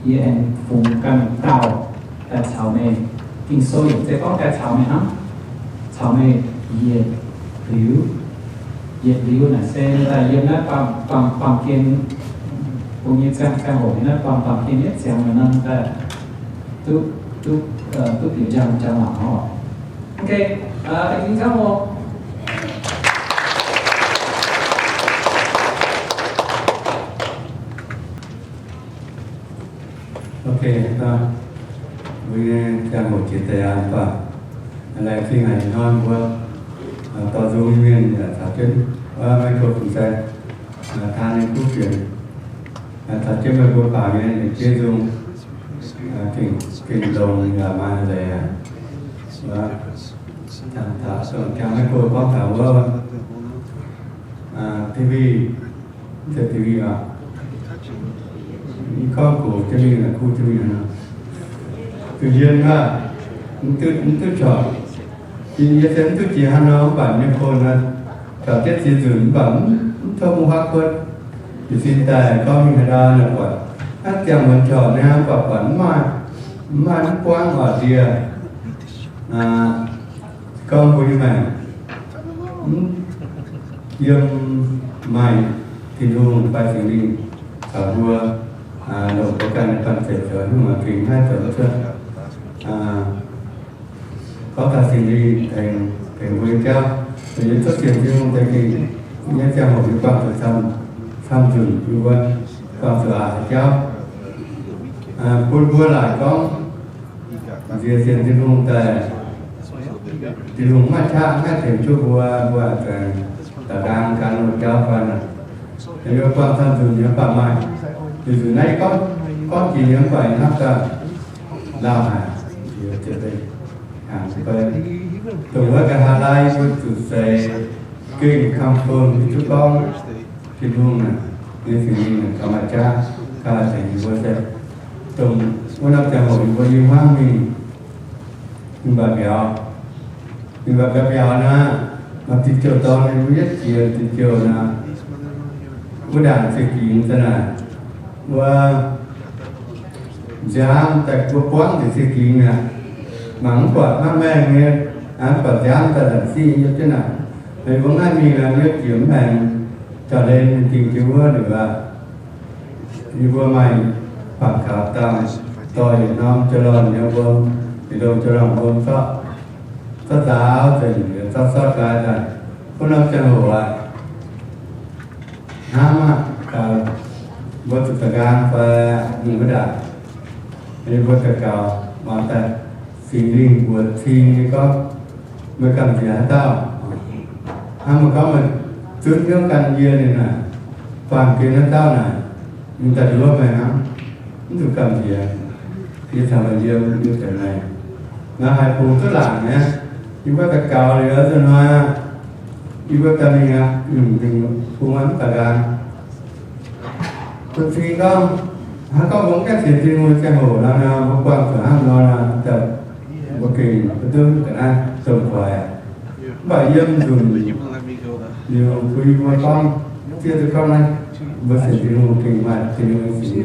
Yie aengx fungx ganh dauh daaih caux meih, Ging-Sou yietc zeiz gorngv daaih caux meih hnangv, caux meih yietc liuz, yietc liuz naaic se daaih yiem naaiv baamh, baamh, baamh gen, bun nyei ziangh, ziangh hoc nyei naaiv baamh, baamh gen yietv ziangx meih norm daaih duqv, duqv, duqv bieqc njang, njang waac oc. Okay, da'nyeic ziangh hoc. Okay, mbuo nyei ziangh hoc jiex daaih aqv, mv baac laengz zingh haic ih hnoi mbuo dorh nzung nyei mienh yaac caux jienv, maiv tov fungx sai, taan nyei kuv fienx, caux jienv meih mbuo baaux nyei yietc zungv, gengh longx yaac maaih leiz aqv. Jangx maiv go gorngv taux wuov T V, mv zeiz T V aqv. Mv gorngv gox jienv mingh, kuv jienv mingh nor, zuqc hien aqv, mv duqv, mv duqv corc. Yie se mv duqv jiex hnangv nor, mv baac nyei phone aqv, corc jienv ziex nzunc mv baac mv tov mv huaav kuotv. Jiez sin daaih gorngv mingh haaix ndau naaic buatc, naaiv ziangh muonz corc nyei, mv baac buatc mv maaih, mv maaih mv buangv oc ndie. Gorngv mbuo nyei maengc, mv, yiem maaih Tin-Hungh fai Singx Lingh caux mbuo, longc mbuo ganh nyei banh zeic zoux haaix nyungc gengh maiv zoux cuotv. Gorngv taux Singx Lingh tengx, tengx mbuo nyei jauv, yiem cuotv sienx Tin-Hungh daaih gengh nyei ziangh hoc mbuo buangh zuqc camv, camv nzunc, yie mbuo buangh zuqc aqc haic jauv. Bun mbuo laaic gorngv nziex sienx Tin-Hungh daaih, Tin-Hungh maiv qaqv maiv tengx jienv mbuo, mbuo aengx daaih nqaang gan wuov jauv fai naaic. Yie mbuo buangh camv nzunc nyei mv baac maaih, zuqc zuqc naaiv gorngv, gorngv jiex nyei mv baac hnangv daaih lauh haic. Dongh wuov nqa'haav laai mbuo zuqc seix gengh kamv fong hiuv duqv gorngv Tin-Hungh naaic, nyei Singx Lingh naaic gauh maaih qaqv gaax tengx yie mbuo se dongh wuov norm ziangh hoc yie mbuo i hmuangv mingh, mingh mbaac mbiauz, mingh mbaac mbiauz nor, maaih diuh jouh dorn yie mbuo yietv jiex diuh jouh nor, wuov ndaangc ziex gingx daaih naaic, wuov nziaamv daaih mbuo buangv nzengc ziex gingx mi'aqv. Mangc mv buatc hnangv maengh nyei, mv baac nziaamv daaih zanc siqv yiem jienv naaic. Meih mbuo maiv mingh, yie jiex mv maengx, jauv-len dingh jienv wuov liuz aqv. Yie mbuo maaih bangc kaux dangh dorh yietc norm jauv-lorngh nyei wuom, yietc norm jauv-lorngh wuom zorqv, zorqv nzaaux nzengc, zorqv sortv gaax daaih, wuov norm ziangh hoc aqv. Hnamv aqv, mbuo zuqc da'nqaang fai mingh wuov ndaangc, yie mbuo daux gaux mangc daaih Singx Lingh mbuox cing nyei gorngv, meih gamh nziex haaix dauh? Hnangv meih gorngv meih zunv hnyouv gan yie ninh naaic, baamh gen haaix dauh naaic, ninh daaih nduov meih hnangv, mv zuqc gamh nziex. Yie caux meih yiem, yie caux meih, meih haih bungx duqv laangc nyei. Yie mbuo daux gaux liuz nzunc hnoi aqv, yie mbuo daaih mingh aqv, mingh bungx aqv, mv daaih nqaang. Bun cing gorngv, hnangv gorngv mbuo mv gaengh sienx Tin-Hungh nyei ziangh hoc nor, mbuo buangh zuqc hnangv nor, mbuo gengh maiv duqv ga'naaiv domh koic. Mv baac yiem nzunc liuz bun yie mbuo gorngv, zieqv duqv gorngv naaiv, mbuo sienx Tin-Hungh gengh maaih Tin-Hungh nyei sic.